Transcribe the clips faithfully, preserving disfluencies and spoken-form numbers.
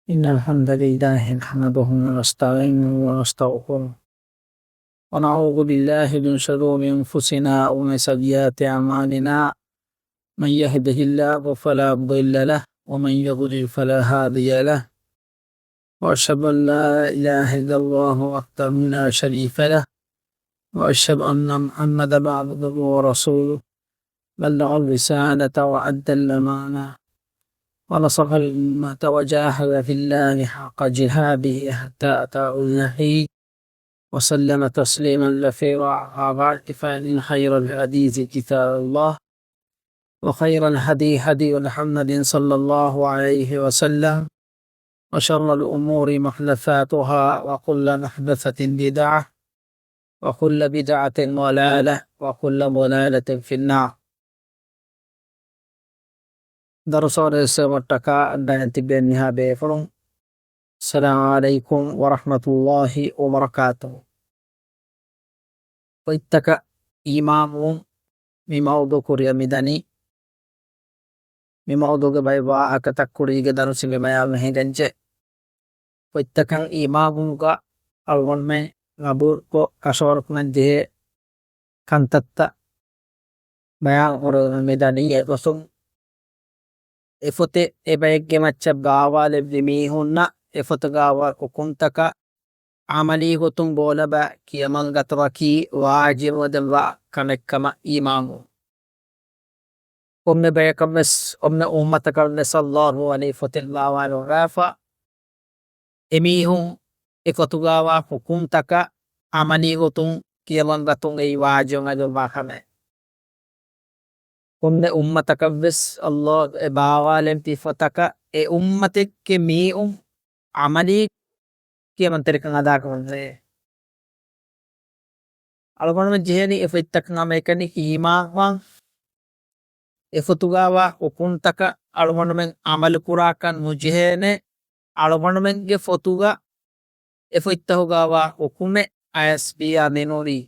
إن الحمد لله نحمده ونستعينه ونستغفره، ونعوذ بالله من شرور أنفسنا ومن سيئات أعمالنا. من يهده الله فلا مضل له، ومن يضلل فلا هادي له. وأشهد أن لا إله إلا الله وحده لا شريك له، وأشهد أن محمدا عبده ورسوله، بلغ الرسالة وأدى الأمانة، ونصح الأمة، وجاهد في الله حق جهاده حتى أتاه اليقين، وسلم تسليما كثيرا. أما بعد، فإن خير الحديث كتاب الله، وخير الهدي هدي محمد صلى الله عليه وسلم، وشر الأمور محدثاتها، وكل محدثة بدعة، وكل بدعة ضلالة، وكل ضلالة في النار. ދަރުސަށް ރަސްވެވައްޓަކާ އަންނައިން ތިބެން މިހާ ބޭފުޅުން، އައްސަލާމު ޢަލައިކުމް ވަރަޙްމަތުﷲި ވަބަރަކާތުހު. ފޮތްތަކަށް އީމާންވުން މި މައުޟޫޢު ކުރިއަށް މިދަނީ. މި މައުޟޫޢުގެ ބައެއް ވާހަކަތައް ކުރީގެ ދަރުސްގެ ބަޔާން މި ހިނގަންޖެ. ފޮތްތަކަށް އީމާންވުމުގަ އަޅުގަނޑުމެން ގަބޫލުކޮށް ކަށަވަރުކުރަން ޖެހޭ ކަންތައްތައް ބަޔާން ކުރަމުން މިދަނީ. އެގޮތުން އެފޮތެއް އެބައެއްގެ މައްޗަށް ބާވާލެއްވި މީހުންނަށް އެފޮތުގައިވާ ހުކުމްތަކަށް ޢަމަލީ ގޮތުން ބޯލަބާ ކިޔަމަންގަތުމަކީ ވާޖިބުވެދެއްވާ ކަމެއްކަމަށް އީމާންވުން. ކޮންމެ ބަޔަކަށްވެސް، ކޮންމެ އުއްމަތަކަށްވެސް ﷲ ވަނީ ފޮތެއް ބާވާލައްވާފަ، އެމީހުން އެފޮތުގައިވާ ހުކުމްތަކަށް ޢަމަލީ ގޮތުން ކިޔަމަންގަތުން އެއީ ވާޖިބުވެދެއްވާ ކަމެއް. ކޮންމެ އުއްމަތަކަށްވެސް ﷲ އެ ބާވާލެއްވި ފޮތަކަށް އެ އުއްމަތެއްގެ މީހުން ޢަމަލީ ކިޔަމަންތެރިކަން އަދާކުރަންވޭ. އަޅުގަނޑުމެން ޖެހޭނީ އެ ފޮތްތަކަށް ހަމައެކަނި އީމާންވާން. އެ ފޮތުގައިވާ ހުކުމްތަކަށް އަޅުގަނޑުމެން ޢަމަލުކުރާކަށް ނުޖެހޭނެ. އަޅުގަނޑުމެންގެ ފޮތުގަ އެ ފޮތްތަކުގައިވާ ހުކުމެއް އަޔަސް ބިޔާ މިނުވީ.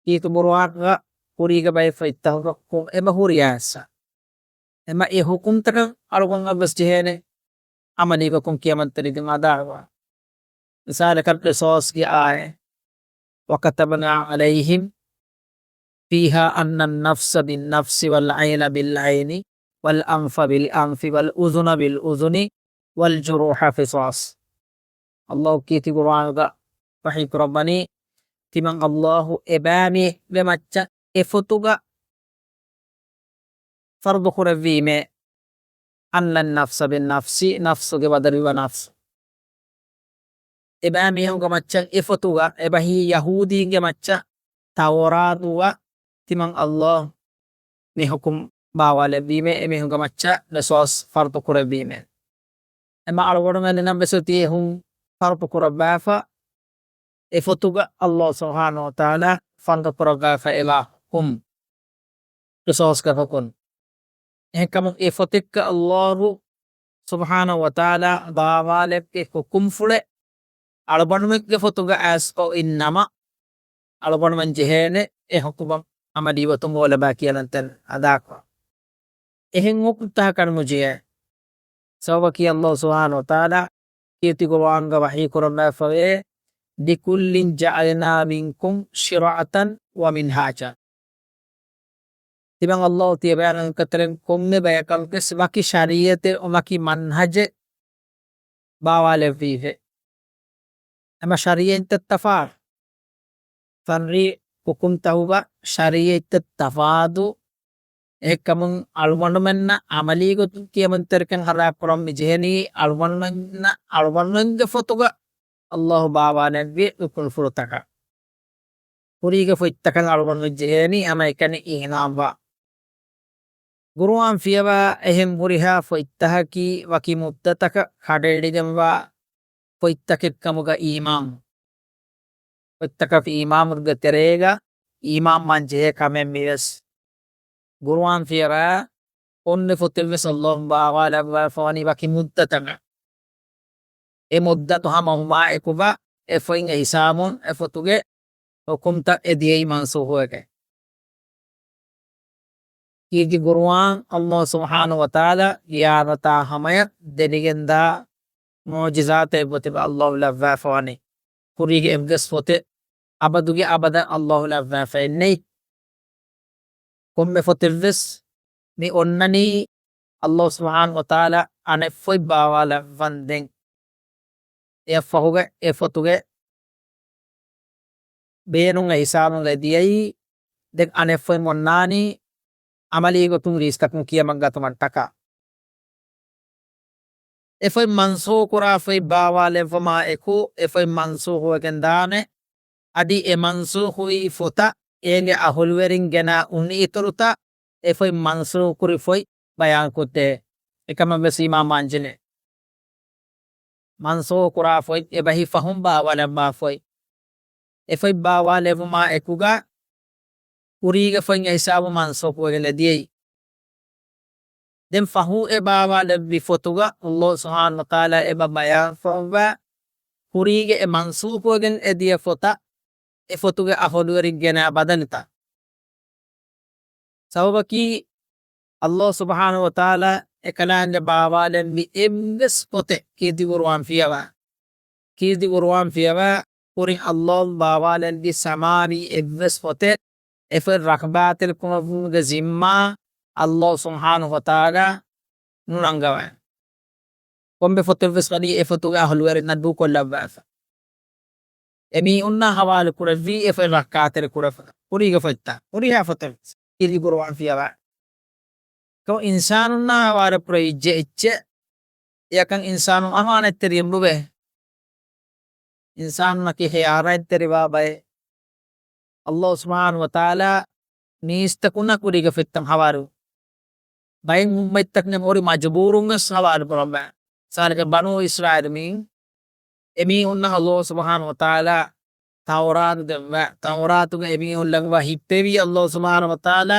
ކީރިތި ޤުރުއާންގަ ކުރީގެ ބައެއް ފޮތްތަކުގަ ހުކުމް އެބަ ހުރި އަޔަސް. އެމަ އެ ހުކުމްތަކަށް އަޅުގަނޑަށްވެސް ޖެހޭނެ ޢަމަލީ ގޮތުން ކިޔަމަންތެރިކަން އަދާކުރަން. މިސާލަކަށް ޤިޞާޞްގެ އާޔަތް، وكتبنا عليهم فيها أن النفس بالنفس والعين بالعين والأنف بالأنف والأذن بالأذن والجروح قصاص. ﷲ ކީރިތި ޤުރުއާންގަ ވަޙީ ކުރައްވަނީ، ތިމަން ﷲ އެބައިމީހެއްގެ މައްޗަށް އެ ފޮތުގަ ފަރުޟު ކުރެއްވީމޭ، أن النفس بالنفس، ނަފްސުގެ ބަދަލުވާ ނަފްސު. އެބައިމީހުންގެ މައްޗަށް އެ ފޮތުގަ، އެބަހީ ޔަހޫދީންގެ މައްޗަށް ތައުރާތުގަ ތިމަން ﷲ މި ހުކުމް ބާވާލެއްވީމޭ، އެމީހުންގެ މައްޗަށް ޤިޞާޞް ފަރުޟު ކުރެއްވީމޭ. އެމަ އަޅުގަނޑުމެންނަށްވެސް އޮތީ އެހެން ފަރުޟު ކުރައްވާފަ، އެ ފޮތުގަ ﷲ ސުބްޙާނަހޫ ވަތަޢާލާ ފަރުޟު ކުރައްވާފަ އެވާ ހުކުމް، ޤިޞާޞްގެ ހުކުމް. އެހެންކަމުން އެ ފޮތެއްގަ ﷲ ސުބްޙާނަހޫ ވަތަޢާލާ ބާވާލެއްވި ހުކުމްފުޅެއް އަޅުގަނޑުމެންގެ ފޮތުގަ އަޔަސް އޮތް ނަމަ، އަޅުގަނޑުމެން ޖެހޭނެ އެ ހުކުމަށް ޢަމަލީ ގޮތުން ބޯލަބާ ކިޔަންތެން އަދާކުރަން. އެހެން ހުކުމްތަކަކަށް ނުޖެހޭ. ސަބަބަކީ ﷲ ސުބްޙާނަހޫ ވަތަޢާލާ ކީރިތި ޤުރުއާންގަ ވަޙީ ކުރައްވާފަވޭ، لكل جعلنا منكم شرعة ومنهاجا. ތިމަން ﷲ ތިޔަބައިމީހުންގެ ކަތަރެން ކޮންމެ ބަޔަކަށްވެސް ވަކި ޝަރީޢަތެއް، ވަކި މަންހަޖެއް ބާވާލެއްވީފެ. އެމަ ޝަރީޢަތްތައް ތަފާތު. ފަރުޢީ ހުކުމްތަކުގަ ޝަރީޢަތްތައް ތަފާތު. އެހެންކަމުން އަޅުގަނޑުމެންނަށް ޢަމަލީ ގޮތުން ކިޔަމަންތެރިކަން އަދާކުރަން މި ޖެހެނީ އަޅުގަނޑުމެންނަށް އަޅުގަނޑުމެންގެ ފޮތުގަ ﷲ ބާވާލެއްވި ހުކުމްފުޅުތަކަށް. ކުރީގެ ފޮތްތަކަށް އަޅުގަނޑު ޖެހޭނީ ހަމައެކަނި އީމާންވާ. ޤުރުއާން ފިޔަވާ އެހެން ހުރިހާ ފޮތްތަކަކީ ވަކި މުއްދަތަކަށް ކަނޑައެޅިގެންވާ ފޮތްތަކެއްކަމުގަ އީމާން. ފޮތްތަކަށް އީމާނުގެ ތެރޭގަ އީމާންވާން ޖެހޭ ކަމެއް މިވެސް. ޤުރުއާން ފިޔަވާ ކޮންމެ ފޮތެއްވެސް ﷲ ބާވާލައްވާފަވަނީ ވަކި މުއްދަތަކަށް. އެ މުއްދަތު ހަމަ ހުމާ އެކުގަ އެ ފޮތް އެ ހިސާބުން އެ ފޮތުގެ ހުކުމްތައް އެ ދިޔައީ މަންސޫޚުވެގެން. ކީރިތި ޤުރުއާން ﷲ ސުބްޙާނަހޫ ވަތަޢާލާ ގިޔާމަތާ ހަމަޔަށް ދެނިގެންދާ މުޢުޖިޒާތެއް ގޮތެއް ﷲ ލައްވާފަވަނީ. ކުރީގެ އެއްވެސް ފޮތެއް އަބަދުގެ އަބަދަށް ﷲ ލައްވާފައެއް ނެތް. ކޮންމެ ފޮތެއްވެސް މި އޮންނަނީ ﷲ ސުބްޙާނަހޫ ވަތަޢާލާ އަނެއް ފޮތް ބާވާލައްވަންދެން. އެއަށްފަހުގަ އެ ފޮތުގެ ބޭނުން އެ ހިސާބުން އެ ދިޔައީ. ދެން އަނެއް ފޮތް އޮންނާނީ އަމަލީ ގޮތުން ރީސްތަކުން ކިޔަމަން ގަތުމަށްޓަކާ. އެ ފޮތް މަންސޫޚުކުރާ ފޮތް ބާވާލެއްވުމާ އެކު، އެ ފޮތް މަންސޫޚުވެގެން ދާނެ. އަދި އެ މަންސޫޚުވި ފޮތަށް އޭގެ އަހުލުވެރިން ގެނައި އުނި އިތުރުތައް އެ ފޮތް މަންސޫޚުކުރި ފޮތް ބަޔާންކޮށްދޭ. އެކަމަށްވެސް އީމާން ވާންޖެހޭ. މަންސޫޚުކުރާ ފޮތް އެބަހީ ފަހުން ބާވާލައްވާ ފޮތް. އެ ފޮތް ބާވާލެއްވުމާ އެކުގަ ކުރީގެ ފޮތް އެ ހިސާބުން މަންސޫޚުވެގެން އެ ދިޔައީ. ދެން ފަހު އެ ބާވާލެއްވި ފޮތުގަ ﷲ ސުބްޙާނަހޫ ވަތަޢާލާ އެބަ ބަޔާންފައްވާ ކުރީގެ އެ މަންސޫޚުވެގެން އެ ދިޔަ ފޮތަށް އެ ފޮތުގެ އަހުލުވެރިން ގެނައި ބަދަލުތައް. ސަބަބަކީ، ﷲ ސުބްޙާނަހޫ ވަތަޢާލާ އެކަލާނގެ ބާވާލެއްވި އެއްވެސް ފޮތެއް ކީރިތި ޤުރުއާން ފިޔަވާ، ކީރިތި ޤުރުއާން ފިޔަވާ ކުރިން ﷲ ބާވާލެއްވި ސަމާވީ އެއްވެސް ފޮތެއް އެ ފޮތް ރައްކާތެރިކުރުމުގެ ޒިންމާ ﷲ ސުބްޙާނަހޫ ވަތަޢާލާ ނުނަންގަވާ. ކޮންމެ ފޮތެއްވެސް ވަނީ އެ ފޮތުގެ އަހުލުވެރިންނަށް ދޫކޮށްލައްވާފަ. އެމީހުންނާ ހަވާލު ކުރެއްވީ އެ ފޮތް ރައްކާތެރި ކުރެފަ. ކުރީގެ ފޮތްތައް، ހުރިހާ ފޮތެއް ކީރިތި ޤުރުއާން ފިޔަވާ. އެކަމު އިންސާނުންނާ ހަވާލު ކުރެވިއްޖެ އެއްޗެއް، އެޔަކަށް އިންސާނު އަމާނަތްތެރިއެއް ނުވޭ. އިންސާނުންނަކީ ޚިޔާނާތްތެރިވާ ބައެއް. ﷲ ސުބްޙާނަހޫ ވަތަޢާލާ މީސްތަކުންނާ ކުރީގެ ފޮތްތައް ހަވާލު. ބައެއް އުއްމަތްތަކުން ހުރި މަޖުބޫރުން ވެސް ހަވާލު ކުރައްވާ. މިސާލަކަށް ބަނޫ އިސްރާއީލު މީ، އެމީހުންނަށް ﷲ ސުބްޙާނަހޫ ވަތަޢާލާ ތައުރާތު ދެއްވާ. ތައުރާތުގަ އެމީހުން ލަނގުވާ ހިއްޕެވީ ﷲ ސުބްޙާނަހޫ ވަތަޢާލާ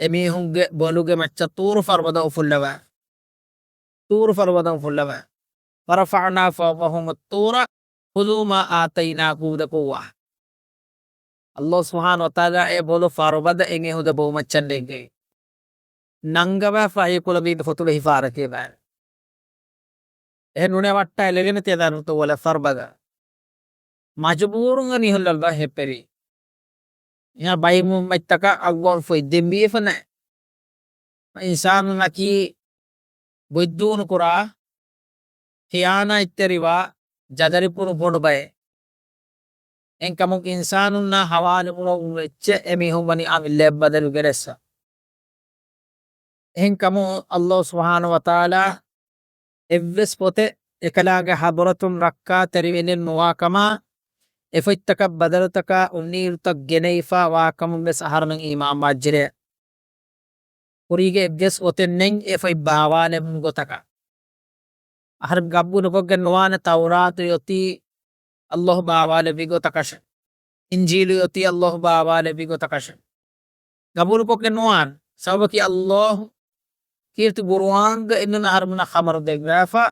އެމީހުންގެ ބޮލުގެ މައްޗަށް ޠޫރު ފަރުބަދަ އުފުއްލަވާ. ޠޫރު ފަރުބަދަ އުފުއްލަވާ. وَرَفَعْنَا فَوْقَهُمُ الطُّورَ خُذُوا مَا آتَيْنَاكُمْ بِقُوَّةٍ. ﷲ ސުބްޙާނަހޫ ވަތަޢާލާ އެ ބޮލު ފަރުބަދަ އެމީހުންގެ ބައުމައްޗަށް ނެއްގެވި. ނަންގަވާފަ ހީކުޅަ މީގެ ފޮތުގެ ހިފާރަކީ ބާރެ. އެހެން ނޫނޭ ވައްޓާ އެޅެގެން ތިޔަދާނުތޯ ވަލަ ފަރުބަދަ. މަޖުބޫރުން އެމީހުން ލައްވާ ހިއްޕެވީ. އެހާ ބައިމު މައްޗަކަށް އަގުވަން ފޮތް ދެން ބީފަ ނެ. އިންސާނުންނަކީ ބޮއްދޫނު ކުރާ ޚިޔާނާތްތެރިވާ ޖަދަރި ކުރު ބޮޑު ބައެއް. އެހެންކަމުން އިންސާނުންނާ ހަވާލު ކުރަމުން ވެއްޗެއް އެމީހުން ވަނީ އަމިއްލައަށް ބަދަލު ގެނެއްސަ. އެހެންކަމުން ﷲ ސުބްޙާނަހޫ ވަތަޢާލާ އެއްވެސް ފޮތެއް އެކަލާނގެ ޙަޟްރަތުން ރައްކާތެރިވެގެން ނުވާ ކަމަށް، އެ ފޮތްތަކަށް ބަދަލުތަކާ އުނިއިރުތައް ގެނެވިފަ ވާ ކަމުން ވެސް އަހަރުމެން އީމާންވާންޖެހޭ. ކުރީގެ އެއްވެސް އޮތެއް ނެތް އެ ފޮތް ބާވާލެވުނު ގޮތަކަށް. އަހަރެން ގަބޫލުކޮށްގެން ނުވާނެ ތައުރާތު އޮތީ ﷲ ބާވާލެއްވި ގޮތަކަށެއް. އިންޖީލު އޮތީ ﷲ ބާވާލެއްވި ގޮތަކަށެއް. ގަބޫލުކޮށްގެން ނުވާނެ. ސަބަބަކީ ﷲ ކީރިތި ޤުރުއާންގަ އިންނަ އަހަރުމެންނަށް ޚަބަރު ދެއްވާފަ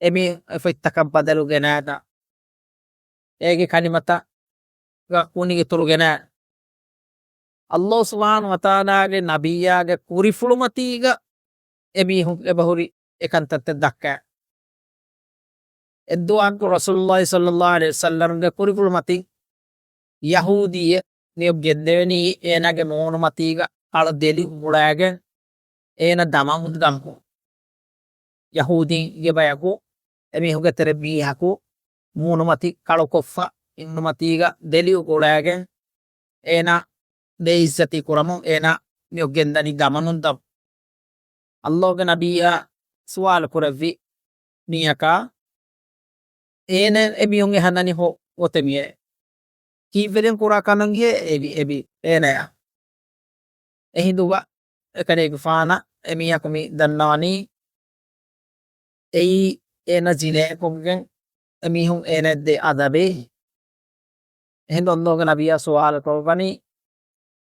އެމީ އެ ފޮތްތަކަށް ބަދަލު ގެނައިދާ. އޭގެ ކަލިމަތައްގަ އުނި އިތުރު ގެނައި. ﷲ ސުބްޙާނަހޫ ވަތަޢާލާގެ ނަބިއްޔާގެ ކުރިފުޅުމަތީގަ އެމީހުން އެބަހުރި އެކަންތައްތައް ދައްކާ. އެއްދުވަހަކު ރަސޫލުﷲ ޞައްލަﷲ ޢަލައިހި ވަސައްލަމްގެ ކުރިފުޅުމަތިން ޔަހޫދީއެއް މިއޮއް ގެންދެވެނީ އޭނާގެ މޫނުމަތީގަ ކަޅު ދެލި އުގުޅާގެން އޭނަ ދަމަން އުދަންކޮށް. ޔަހޫދީންގެ ބަޔަކު އެމީހުންގެ ތެރެ މީހަކު މޫނުމަތި ކަޅުކޮށްފަ އިންނުމަތީގަ ދެލި އުގުޅާގެން އޭނާ ބޭއިއްޒަތީ ކުރަމުން އޭނާ މިއޮއް ގެންދަނީ ދަމަނުން ދަމު. ﷲގެ ނަބިއްޔާ ސުވާލު ކުރެއްވި މީހަކާ، އޭނަ އެމީހުން އެހަންނަނީ ހޮ-، އޮތެ މިއޭ. ކީއްވެގެން ކުރާ ކަމެއްހޭ އެބި، އެބި އޭނަޔާ. އެހިނދުގަ އެކަލޭގެފާނަށް އެމީހަކު މި ދަންނަވަނީ އެއީ އޭނަ ޒިނޭކޮށްގެން އެމީހުން އޭނައަށް ދޭ އަދަބޭ. އެހިނދު ﷲގެ ނަބިއްޔާ ސުވާލު ކޮށްވަނީ،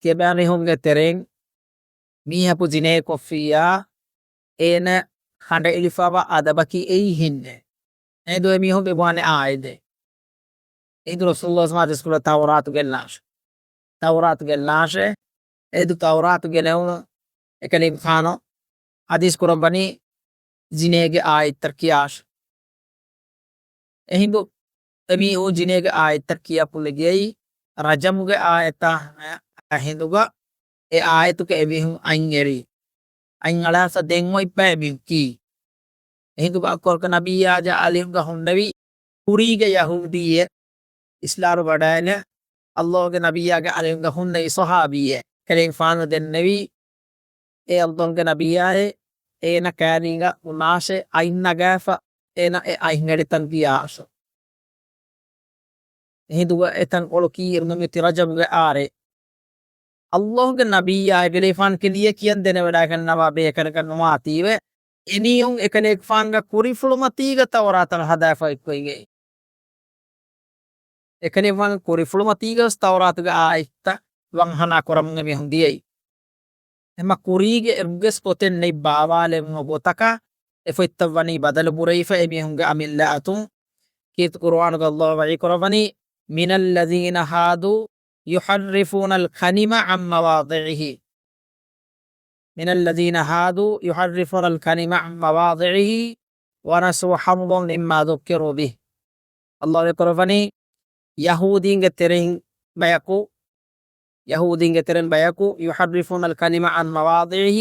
ކިބައިމީހުންގެ ތެރެއިން މީހަކު ޒިނޭކޮށްފިއްޔާ، އޭނަ ކަނޑައެޅިފައިވާ އަދަބަކީ އެއީ ހެންނޭ. އެހިނދު އެމީހުން ބިބުވާނެ އާއެދޭ. އެހިނދު ރަސޫލުﷲ ސަމާ ދިސްކުރ ތައުރާތު ގެންނާށޭ. ތައުރާތު ގެންނާށޭ. އެހިނދު ތައުރާތު ގެނެވުނު އެކަލޭގެފާނު ޙަދީޘް ކުރައްވަނީ ޒިނޭގެ އާޔަތްތައް ކިޔާށޭ. އެހިނދު އެމީހުން ޒިނޭގެ އާޔަތްތައް ކިޔާ ކުލެގެއައީ ރަޖަމުގެ އާޔަތާ ހިނދުގަ އެ އާޔަތުގަ އެމީހުން އަތް އެޅި. އަތް އަޅާފަ ދެން އޮތްބަ އެމީހުން ކީ. އެހިނދު ބައްކޮޅަކަ ނަބިއްޔާގެ އަލިއުންގަ ހުންނެވި ކުރީގެ ޔަހޫދީއެއް އިސްލާމް ވަޑައިގެން ﷲ ގެ ނަބިއްޔާގެ އަލިއުންގަ ހުންނެވި ޞަޙާބީއެއް. ކަލޭގެފާނު ދެންނެވީ އޭ ﷲ ގެ ނަބިއްޔާއޭ، އޭނަ ކައިރީގަ ބުނާށޭ އަތް ނަގާފަ އޭނަ އެ އަތް އެޅި ތަން ކިޔާށޭ. އެހިނދުގަ އެތަން އޮޅުކީއިރު ނަމެތި ރަޖަބުގެ އާރެއް. ﷲ ގެ ނަބިއްޔާ އެކަލޭގެފާނު ކިޔަން ދެނެވަޑައިގަންނަވާ ބޭކަލަކަށް ނުވާތީވެ، އެމީހުން އެކަލޭގެފާނުގެ ކުރިފުޅުމަތީގަ ތައުރާތަށް ހަދާފަ އޮތްކޮށްގެން. އެކަލޭގެފާނުގެ ކުރިފުޅުމަތީގަ ވެސް ތައުރާތުގެ އާޔަތްތައް ވަންހަނާ ކުރަމުން އެމީހުން ދިޔައީ. އެމަ ކުރީގެ އެއްވެސް ގޮތެއް ނެތް ބާވާލެވުމުގެ ގޮތަކަށް އެ ފޮތްތައް ވަނީ ބަދަލު ކުރެވިފަ އެމީހުންގެ އަމިއްލަ އަތުން. ކީރިތި ޤުރުއާނުގަ ﷲ ވަޙީ ކުރައްވަނީ، مِنَ الَّذِينَ هَادُوا يُحَرِّفُونَ الْكَلِمَ عَن مَّوَاضِعِهِ، مِنَ الَّذِينَ هَادُوا يُحَرِّفُونَ الْكَلِمَ عَن مَّوَاضِعِهِ وَنَسُوا حَظًّا مِّمَّا ذُكِّرُوا بِهِ. ﷲ ވަޙީ ކުރައްވަނީ، ޔަހޫދީންގެ ތެރެއިން ބަޔަކު، ޔަހޫދީންގެ ތެރެއިން ބަޔަކު، يُحَرِّفُونَ الْكَلِمَ عَن مَّوَاضِعِهِ،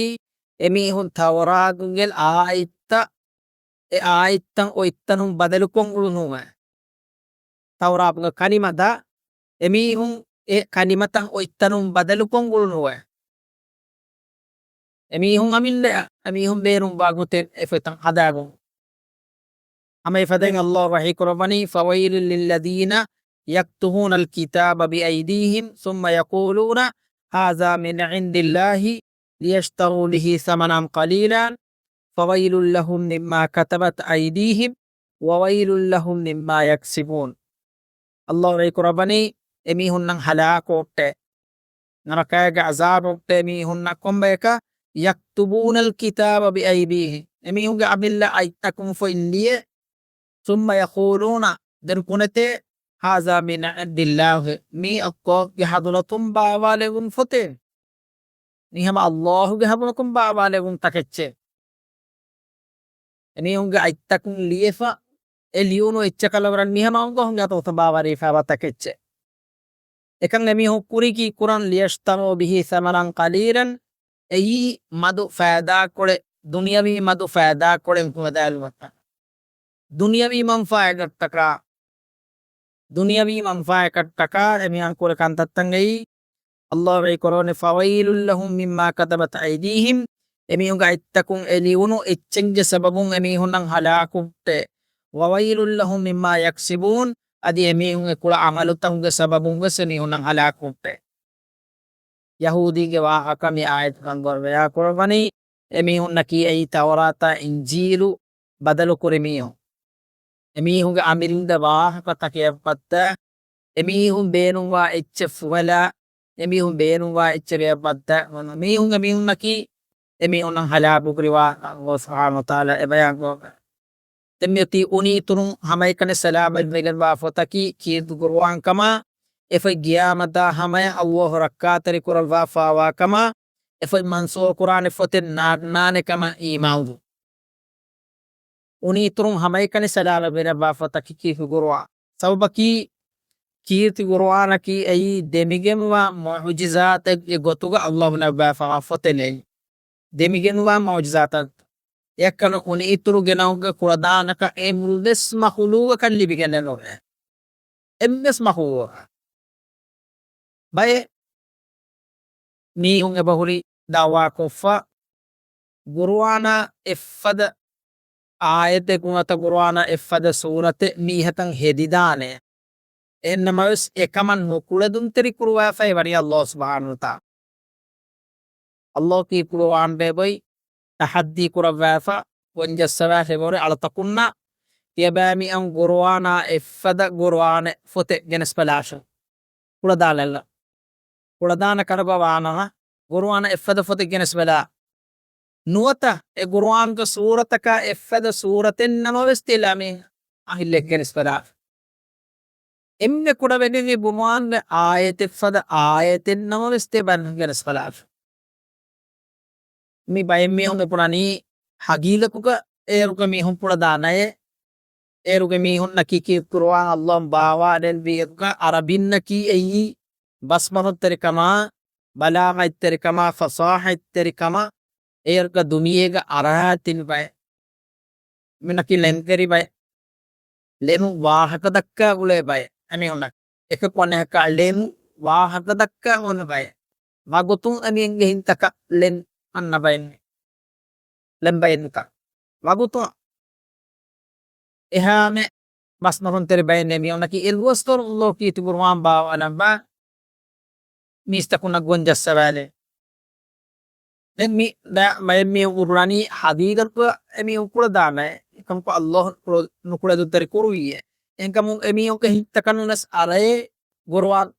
އެމީހުން ތައުރާތުގެ އާޔަތްތައް، އެ އާޔަތްތައް އޮތްތަނުން ބަދަލުކޮށް އުޅުނުވެ. ތައުރާތުގެ ކަލިމަތައް އެމީހުން އެ ކަލިމަތައް އޮތްތަނުން ބަދަލުކޮށް އުޅުނުވެ. އެމީހުން އަމިއްލައަށް އެމީހުން ބޭނުންވާ ގޮތެއް އެފޮތަށް ހަދާގަން. ހަމަ އެފަދައިން ﷲ ވަޙީ ކުރައްވަނީ، فَوَيْلٌ لِّلَّذِينَ يَكْتُبُونَ الْكِتَابَ بِأَيْدِيهِمْ ثُمَّ يَقُولُونَ هَٰذَا مِنْ عِندِ اللَّهِ لِيَشْتَرَوْا بِهِ ثَمَنًا قَلِيلًا فَوَيْلٌ لَّهُم مِّمَّا كَتَبَتْ أَيْدِيهِمْ وَوَيْلٌ لَّهُمْ مِمَّا يَكْسِبُونَ. ﷲ ވަޙީ ކުރައްވަނީ، އެމީހުންނަށް ހަލާކު ހުއްޓޭ، ނަރަކައިގެ ޢަޒާބު ހުއްޓޭ އެމީހުންނަށް. ކޮންބަޔަކަށް؟ يَكْتُبُونَ الْكِتَابَ بِأَيْدِيهِمْ، އެމީހުންގެ އަމިއްލަ އަތްތަކުން ފޮތް ލިޔެ، ثُمَّ يَقُولُونَ، ދެން ބުނެތޭ، هَٰذَا مِنْ عِندِ اللَّهِ، މީ ﷲ ގެ ޙަޟްރަތުން ބާވާލެވުނު ފޮތެއް. މީ ހަމަ ﷲ ގެ ޙަޟްރަތުން ބާވާލެވުނު ތަކެއްޗޭ. އެމީހުންގެ އަތްތަކުން ލިޔެފަ އެ ލިޔުނު އެއްޗަކަށް ވަރަށް މީ ހަމަ ﷲ ގެ ޙަޟްރަތުން ބާވާލެވިފައިވާ ތަކެއްޗެއް. އެކަން އެމީހުން ކުރީ ކީއްކުރަން؟ لِيَشْتَرَوْا بِهِ ثَمَنًا قَلِيلًا، އެއީ މަދު ފައިދާކޮޅެއް، ދުނިޔަވީ މަދު ފައިދާކޮޅެއް ހުވަދާލުމަށްޓަކާ. ދުނިޔަވީ މަންފާއަކަށްޓަކާ، ދުނިޔަވީ މަންފާއަކަށްޓަކާ އެމީހުން ކުރި ކަންތައްތައް އެއީ. ﷲ ވަޙީ ކުރައްވަނީ، فَوَيْلٌ لَّهُم مِّمَّا كَتَبَتْ أَيْدِيهِمْ، އެމީހުންގެ އަތްތަކުން އެ ލިޔުނު އެއްޗެއްގެ ސަބަބުން އެމީހުންނަށް ހަލާކު ހުއްޓޭ. وَوَيْلٌ لَّهُم مِّمَّا يَكْسِبُونَ، އަދި އެމީހުން އެ ކުޅަ ޢަމަލުތަކުގެ ސަބަބުން ވެސް އެމީހުންނަށް ހަލާކު ހުއްޓޭ. ޔަހޫދީންގެ ވާހަކަ މި އާޔަތުގަ ބަޔާން ކުރައްވަނީ، އެމީހުންނަކީ އެއީ ތައުރާތާ އިންޖީލު ބަދަލު ކުރި މީހުން. އެމީހުންގެ އަމިއްލަ ވާހަކަތަކެއް އެއްބައްތަ، އެމީހުން ބޭނުންވާ އެއްޗެއް ފުވަލާ، އެމީހުން ބޭނުންވާ އެއްޗެއް އެއްބައްތަ، މީހުން އެމީހުންނަކީ އެމީހުންނަށް ހަލާކު ކުރި ވާހަކަ ﷲ ސުބްޙާނަހޫ ވަތަޢާލާ އެބަޔާން ކުރައްވާ. ދެން މިއޮތީ އުނިއިތުރުން ހަމައެކަނި ސަލާމަތްވެގެންވާ ފޮތަކީ ކީރިތި ޤުރުއާން ކަމަށް، އެފޮތް ޤިޔާމަތާ ހަމަޔަށް ﷲ ރައްކާތެރި ކުރައްވާފައިވާ ކަމަށް، އެފޮތް މަންސޫޚު ކުރާނެ ފޮތެއް ނާންނާނެ ކަމަށް އީމާންވުން. އުނިއިތުރުން ހަމައެކަނި ސަލާމަތްވެގެންވާ ފޮތަކީ ކީރިތި ޤުރުއާން. ސަބަބަކީ ކީރިތި ޤުރުއާނަކީ އެއީ ދެމިގެންވާ މުޢުޖިޒާތެއްގެ ގޮތުގަ ﷲ ނައްވާފައިވާ ފޮތެއް އެއީ. ދެމިގެންވާ މުޢުޖިޒާތައް. އެއަކަށް އުނިއިތުރު ގެނައުމުގެ ކުޅަދާނަކަން އެ މުޅިވެސް މަޚުލޫގަކަށް ލިބިގެންނެއް ނުވޭ. އެއްވެސް މަޚުލޫގަކަށް. ބައެއް މީހުން އެބަހުރި ދަޢުވާކޮށްފަ، ޤުރުއާނާ އެއްފަދަ އާޔަތެއް ނުވަތަ ޤުރުއާނާ އެއްފަދަ ސޫރަތެއް މީހަކަށް ހެދިދާނެ. އެހެންނަމަވެސް އެކަމަށް ނުކުޅެދުންތެރި ކުރުވާފައި ވަނީ ﷲ ސުބްޙާނަހޫ ވަތަޢާލާ. ﷲ ކީ ޤުރުއާން ބޭބޮތް ތަޙައްދީ ކުރައްވާފަ، ވަންޖައްސަވާ ހެވޮރެ އަޅަތަކުންނަށް ތިޔަބައިމީހުން ޤުރުއާނާ އެއްފަދަ ޤުރުއާނެއް ފޮތެއް ގެނެސްބަލާށޭ. ކުޅަދާނަ، ކުޅަދާނަ ކަނޑުގަ ވާނަމަ، ޤުރުއާނަށް އެއްފަދަ ފޮތެއް ގެނެސްބަލާ. ނުވަތަ އެ ޤުރުއާންގެ ސޫރަތަކާ އެއްފަދަ ސޫރަތެއް ނަމަވެސް ތިޔަބައިމީހުން އަހިލެއް ގެނެސްބަލާ. އެންމެ ކުޑަވެގެން އެ ޤުރުއާންގެ އާޔަތެއްފަދަ އާޔަތެއް ނަމަވެސް ތިޔަބައިމީހުން ގެނެސްބަލާ. މި ބައެއް މީހުން ބުނަނީ ހަގީގަތުގަ އޭރުގެ މީހުން ފުޅަދާނައޭ. އޭރުގެ މީހުންނަކީ ކީ ޤުރުއާން ﷲ އަށް ބާވާލެއްވި އޭރުގަ ޢަރަބިންނަކީ އެއީ ބަސްމަރުންތެރިކަމާ، ބަލާޣަތްތެރިކަމާ، ފަޞާޙަތްތެރިކަމާ، އޭރުގަ ދުނިޔޭގަ އަރާތިން ބައެއް. މިނަކީ ޅެންވެރި ބައެއް. ޅެން ވާހަކަ ދައްކާ ގުޅޭ ބައެއް. އެމީހުންނަށް އެކަކު އަނެކަކާ ޅެން ވާހަކަ ދައްކާ ގުޅޭ ބައެއް. ވަގުތުން އެމީހުންގެ ހިތްތަކަށް ޅެން އަންނަ ބައެއް. ޅެން ބައެއް ނުކާ. ވަގުތުން އެހާމެ ބަސްމަރުންތެރި ބައެއް ނޭ މިއޮންނަކީ އެއްވަސް ދޮރު ﷲ ކީރިތި ޤުރުއާން ބާވާލައްވާ މީސްތަކުންނަށް ގޮން ޖައްސަވާލެ. ދެން މި ބަ-، ބައެއް މީހުން ބުނަނީ ހަގީގަތުގަ އެމީހުން ފުޅަދާނައޭ. އެކަމަކު ﷲ ނުކުޅެދުންތެރި ކުރުވީއޭ. އެހެންކަމުން އެމީހުންގެ ހިތްތަކަށް ނުވެސް އަރައޭ ޤުރުއާން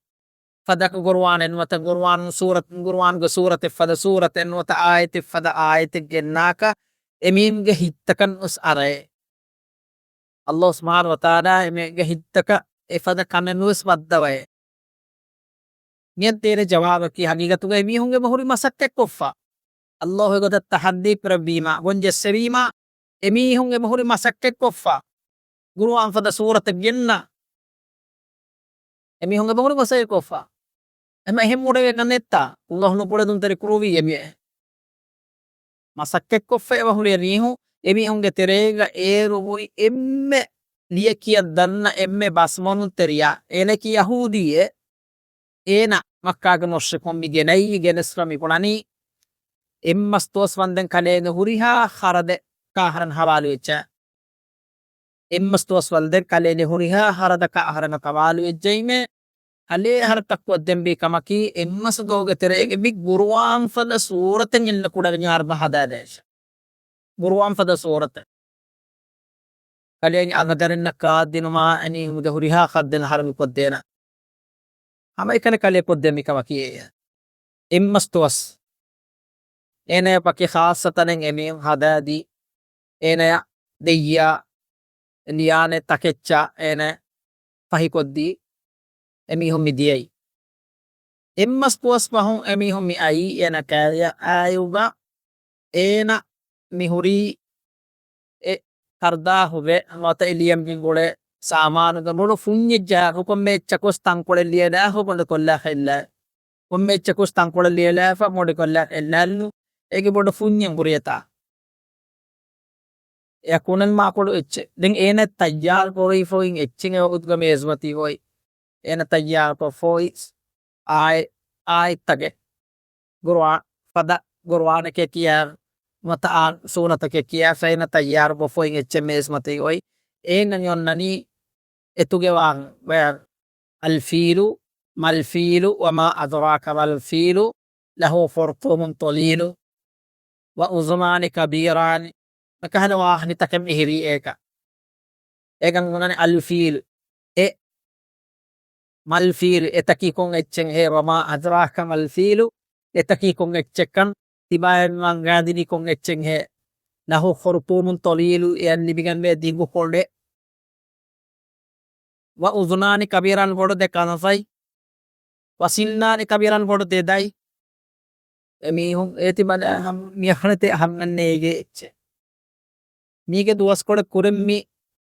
ފަދަ ޤުރުއާނެއް ނުވަތަ ޤުރުއާން ސޫރަތު، ޤުރުއާންގެ ސޫރަތެއް ފަދަ ސޫރަތެއް ނުވަތަ އާޔަތެއް ފަދަ އާޔަތެއް ގެންނާކަށް އެމީހުންގެ ހިތްތަކަށް ނުވެސް އަރައޭ. ﷲ ސުބްޙާނަހޫ ވަތަޢާލާ އެމީހުންގެ ހިތްތަކަށް އެފަދަ ކަމެއް ނުވެސް ވައްދަވައޭ. މިއަށް ދޭނެ ޖަވާބަކީ ހަގީގަތުގައި މީހުން އެބަހުރި މަސައްކަތްކޮށްފަ. ﷲ ގެ ގޮތަށް ތަޙައްދީ ކުރެއްވީމާ، ގޮން ޖެއްސެވީމާ، އެމީހުން އެބަހުރި މަސައްކަތްކޮށްފަ. ޤުރުއާން ފަދަ ސޫރަތެއް ގެންނަ. އެމީހުން އެބަހުރި މަސައްކަތްކޮށްފަ. އެމަ އެހެން މޮޑެވެގަން ނެތްތާ. ﷲ ނުކުޅެދުންތެރި ކުރުވީ އެމީހެއް. މަސައްކަތްކޮށްފަ އެބަހުރި މީހުން، އެމީހުންގެ ތެރޭގަ އޭރު ހުރި އެންމެ ލިޔެކިޔަން ދަންނަ އެންމެ ބަސްމަރުންތެރިޔާ، އޭނަކީ ޔަހޫދީއެއް. އޭނަ މައްކާގެ މުޝްރިކުން މި ގެނައީ، ގެނެސްފަ މި ބުނަނީ، އެއްމަސް ދުވަސް ވަންދެން ކަލޭގެ ހުރިހާ ޚަރަދެއް ކާހަރަން ޙަވާލުވެއްޖެ. އެއްމަސް ދުވަސް ވަންދެން ކަލޭގެ ހުރިހާ ޚަރަދަކާ އަހަރެން ޙަވާލުވެއްޖައިމޭ، ކަލޭ އަހަރަކަށް ކޮށްދޭން ބީ ކަމަކީ، އެއްމަސް ދުވަހުގެ ތެރޭގަ މި ޤުރުއާން ފަދަ ސޫރަތެއް އެންނަ ކުޑަ މިހާރު ހަދާދޭށޭ. ޤުރުއާން ފަދަ ސޫރަތެއް. ކަލޭގެ އަނގަދަރިންނަށް ކާދިނުމާ އެނީ މުދެ ހުރިހާ ޚައްދެއް އަހަރެން ކޮށްދޭނަ. ހަމައެކަނި ކަލޭ ކޮށްދޭން މި ކަމަކީ އެއް. އެއްމަސް ދުވަސް. އޭނަޔަށް ވަކި ޚާއްޞަ ތަނެއް އެމީހުން ހަދާދީ، އޭނަޔަށް ދެއްޔާ ލިޔާނެ ތަކެއްޗާ އޭނަ ފަހިކޮށްދީ، އެމީހުން މި ދިޔައީ. އެއްމަސް ދުވަސް ފަހުން އެމީހުން މި އައީ އޭނަ ކައިރިއަށް އާއިއުގަ އޭނަ މި ހުރީ އެ ކަރުދާހުވެ ނުވަތަ އެ ލިޔަން ގެންގުޅޭ ސާމާނުގެ ބޮޑު ފުންޏެއް ޖަހާ ކޮންމެ އެއްޗަކުވެސް ތަންކޮޅެއް ލިޔެލާފަ ބޮޑުކޮށްލާ ހެއްލާ. ކޮންމެ އެއްޗަކުވެސް ތަންކޮޅެއް ލިޔެލާފަ ބޮޑުކޮށްލާ ހެއްލާލު. އޭގެ ބޮޑު ފުންޏެއް ހުރިއެތާ. އެއަކުނަން މާކޮޅު އެއްޗެއް. ދެން އޭނަ ތައްޔާރު ކުރެވިފައި އެއްޗެއް އެ ވަގުތުގަ މޭޒުމަތީ އޮތް. އޭނަ ތައްޔާރު ކޮށްފައި އާއި-، އާއިތްތަކެއް. ގުރުއާ-، ފަދަ ގުރުއާނެކޭ ކިޔާ، ނުވަތަ އާ ސޫރަތެކޭ ކިޔާ، ފެއިނަ ތައްޔާރު ބޮފޮއިން އެއްޗެއް މޭޒުމަތީ އޮތް. އޭނަ އޮންނަނީ އެތުގެ ވާހަ-، ވަ-، الفيل، ما الفيل وما أدراك ما الفيل، له خرطوم طويل، وأذنان كبيران، މިކަހަލަ ވާހަނިތަކެއް މިހިރީ އޭކަ. އޭގަން ބުނަނީ الفيل. އެ، ما الفيل، އެތަކީ ކޮން އެއްޗެއްހޭ؟ وما أدراك ما الفيل، އެތަކީ ކޮން އެއްޗެއްކަން ތިބާއެއް ނުވަން ގާދިނީ ކޮން އެއްޗެއްހޭ؟ له خرطوم طويل، އެއަށް ލިބިގެންވޭ ދިގު ކޮޅެއް. وأذنان كبيران، ބޮޑު ދެ ކަންފަތް. وسنان كبيران، ބޮޑު ދެ ދަތް. އެމީހުން އޭތި ބަލާ ހަމަ މިއަހަރެތެ ހަމަންނޭގެ އެއްޗެއް. މީގެ ދުވަސްކޮޅެއް ކުރެން މި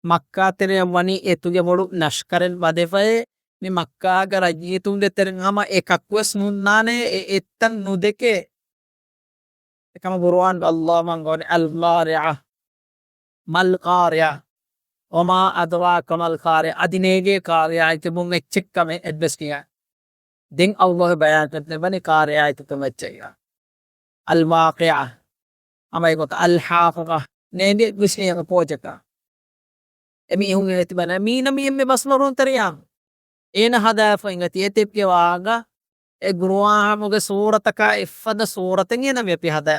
މައްކާ ތެރެއަށް ވަނީ އެތުގެ ބޮޑު ނަޝްކަރެއް ވަދެފައޭ، މި މައްކާގެ ރައްޔިތުންގެ ތެރެއިން ހަމަ އެކަކުވެސް ނުންނާނެ އެ އެއްތަން ނުދެކޭ. އެކަމަ ޤުރުއާން ﷲ މަން ގޮނެ القارعة، ما القارعة، وما أدراك ما القارعة، އަދި ނޭގޭ ޤާރިޢާއެކޭ ބުން އެއްޗެއްކަމެއް އެއްވެސް ކިޔާ. ދެން ﷲ ބަޔާންކޮށްދެއްވަނީ ޤާރިޢާއެކޭ ކޮން އެއްޗެއް. الواقعة، ހަމަ އެގޮތަށް الحاقة، ނޭނގެ ވިސްނިޔަކަ ޕޯޖަކަ. އެމީހުން އޭތި ބަލާ މީނަ މި އެންމެ ބަސްމަރުންތެރިޔާ. އޭނަ ހަދާފައި އޮތީ އެތެއްގެ ވާހަކަ އެ ގުރުއާންގެ ސޫރަތަކާ އެއްފަދަ ސޫރަތެއް އޭނަ ވެފި ހަދާ.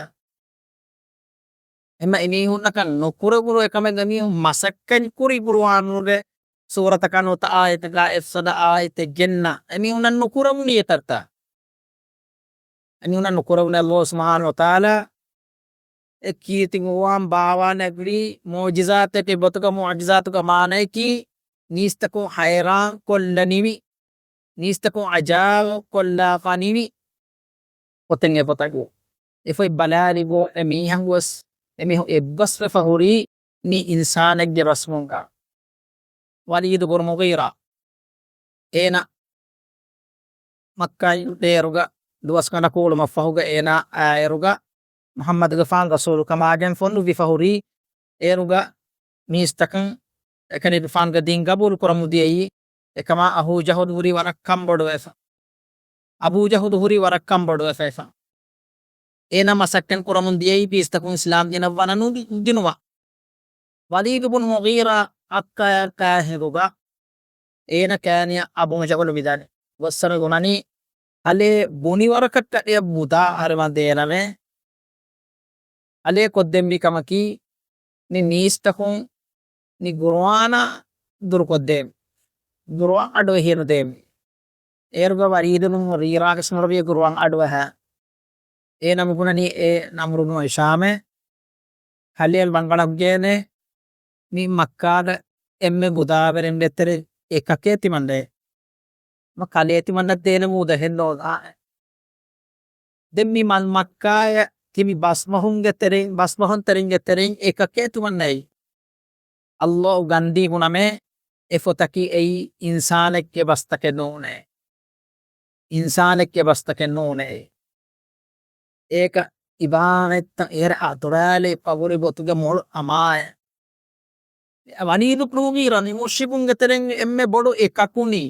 އެމަ އެމީހުންނަކަށް ނުކުރެވުނު އެކަމެއް އެމީހުން މަސައްކަތް ކުރި ގުރުއާނުގެ ސޫރަތަކާ ނުވަތަ އާޔަތަކާ އެއްފަދަ އާޔަތެއް ގެންނަ. އެމީހުންނަށް ނުކުރެވުނީ އެތައްތަ. އެމީހުންނަށް ނުކުރެވުނީ ﷲ ސުބްޙާނަހޫ ވަތަޢާލާ އެ ކީރިތި ގުރުއާން ބާވާލެއްވީ މުޢުޖިޒާތެއް ގޮތުގަ މުޢުޖިޒާތުގެ މާނަޔަކީ މީސްތަކުން ހައިރާން ކޮށްލަނިވި، މީސްތަކުން އަޖާއިބު ކޮށްލާފަ ނިވި ގޮތެއް އެ ފޮތަކީ. އެފޮތް ބަލާލި ގޮ އެ މީހަކުވެސް އެމީހުން އެއްބަސްވެފަ ހުރީ މި އިންސާނެއްގެ ބަސްމުގަ. ވަލީދު ބުނު މުޣީރާ. އޭނަ މައްކާއިން އޭރުގަ ދުވަސް ގަނޑަކު އުޅުމަށްފަހުގަ އޭނާ އާއިރުގަ މުޙައްމަދުގެފާން ރަސޫލު ކަމާގެން ފޮނުއްވިފަ ހުރީ. އޭރުގަ މީސްތަކުން އެކަނި ގެފާންގެ ދީން ގަބޫލު ކުރަމުން ދިޔައީ. އެކަމާ އަބޫ ޖަހުލު ހުރީ ވަރަށް ކަންބޮޑުވެފަ. އަބޫ ޖަހުލު ހުރީ ވަރަށް ކަންބޮޑުވެފަ. އޭނާ މަސައްކަތް ކުރަމުން ދިޔައީ ބީސްތަކުން އިސްލާމް ދީނަށް ވަނަ ނުދި-، ނުދިނުމަށް. ވަލީދު ބުނު މުޣީރާ އައްކަޔަށް ކާހިރުގަ އޭނަ ކާނިޔަ އަބޫ ޖަހުލު މިދާނެ. ގޮއްސަނަ ގުނަނީ އަލޭ ބުނި ވަރަކަށްޓަ އެ މުދާ އަހަރެމަ ދޭނަމޭ. އަލޭ ކޮށްދެންވީ ކަމަކީ، މި މީސްތަކުން މި ގުރުއާނާ ދުރުކޮށްދޭން. ގުރުއާން އަޑުއެހިއެއް ނުދޭން. އޭރުގަ ވަރީދު ބުނު މުޣީރާގެ ސުންރަވިޔަ ގުރުއާން އަޑުއަހާ. އޭނަ މި ބުނަނީ އޭ ނަމްރު ބުނު ހިޝާމޭ. ކަލޭ މަންގަނޑަށް ގޭނެ މި މައްކާގަ އެންމެ ގުދާވެރިންގެ ތެރެ އެކަކޭ ތިމަންނައޭ. މަ ކަލޭ ތިމަންނަ ދޭނެ މޫދަހެއް ނޯން އާ. ދެން މި މަ-، މައްކާޔަ ތިބި ބަސްމަހުންގެ ތެރެއިން، ބަސްމަހުން ތެރެއިންގެ ތެރެއިން އެކަކޭ ތިމަންނައީ. އައްލޯ ގަންދީ ބުނަމޭ އެ ފޮތަކީ އެއީ އިންސާނެއްގެ ބަސްތަކެއް ނޫނޭ. އިންސާނެއްގެ ބަސްތަކެއް ނޫނޭ. އޭކަ އިބާރަތްތައް އޭރަ އަތުރާލެ ފަގުރި ގޮތުގެ މޮޅު އަމާއެ. ވަލީދު ބުނު މުޣީރާ މި މުޝްރިކުންގެ ތެރެއިން އެންމެ ބޮޑު އެކަކުނީ.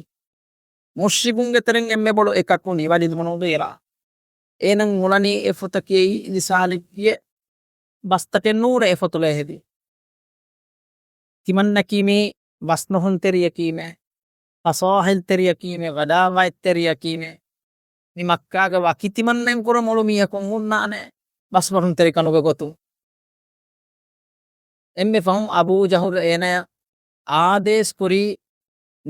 މުޝްރިކުންގެ ތެރެއިން އެންމެ ބޮޑު އެކަކުނީ ވަލީދު ބުނު މުޣީރާ. އޭނަ އުޅަނީ އެ ފޮތަކީ އިންސާނެއްގެ ބަސްތަކެއް ނޫނޭ އެ ފޮތުލަ ހެދި. ތިމަންނަކީ މީ ބަސްމަހުން ތެރިޔަކީމޭ، ފަސާހަތް ތެރިޔަކީމޭ، ބަލާޣަތް ތެރިޔަކީމޭ. މި މައްކާގެ ވަކި ތިމަންނައިން ކުރެ މޮޅު މީހަކުން ހުންނާނެ ބަސްމަހުން ތެރިކަމުގެ ގޮތުން. އެންމެ ފަހުން އަބޫ ޖަހުލު އޭނަޔަށް އާދޭސް ކުރީ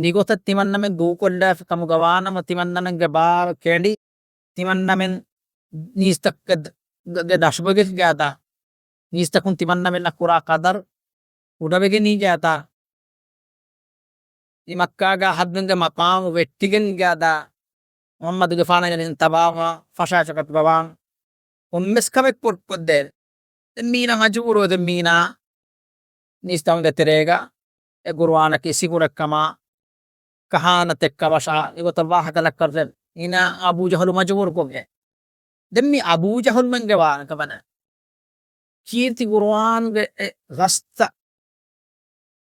މިގޮތަށް ތިމަންނަމެން ދޫކޮށްލާފި ކަމުގަ ވާނަމަ ތިމަންނަމެންގެ ބާރު ކެނޑި ތިމަންނަމެން ނީސްތަކުގެ ގެ ދަށުބަގެ ގާދާ. ނީސްތަކުން ތިމަންނަމެންނަށް ކުރާ ޤަދަރު ކުޑަވެގެނީ ގާދާ. މި މައްކާގާ ހައްދުންގެ މަޤާމު ވެއްޓިގެން ގާދާ. މުޙައްމަދުގެފާނަށް އެން ތަބާވާ ފަށާޗަކަތު ބަވާން. ކޮންމެސް ކަމެއް ކޮށް-، ކޮށްދޭނެ. ދެން މީނަ މަޖުބޫރުވެ ދެން މީނާ ނީސްތަކުންގެ ތެރޭގަ އެ ގުރުއާނަކީ ސިހުރެއްކަމާ، ކަހާނަތެއްކަމަށާ މިގޮތަށް ވާހަކަ ދައްކަން މީނާ އަބޫ ޖަހުލު މަޖުބޫރުކޮށްގެން. ދެން މި އަބޫ ޖަހުލުމެންގެ ވާހަކަ ބަލަ. ކީރިތި ގުރުއާންގެ އެ ރަސްތައް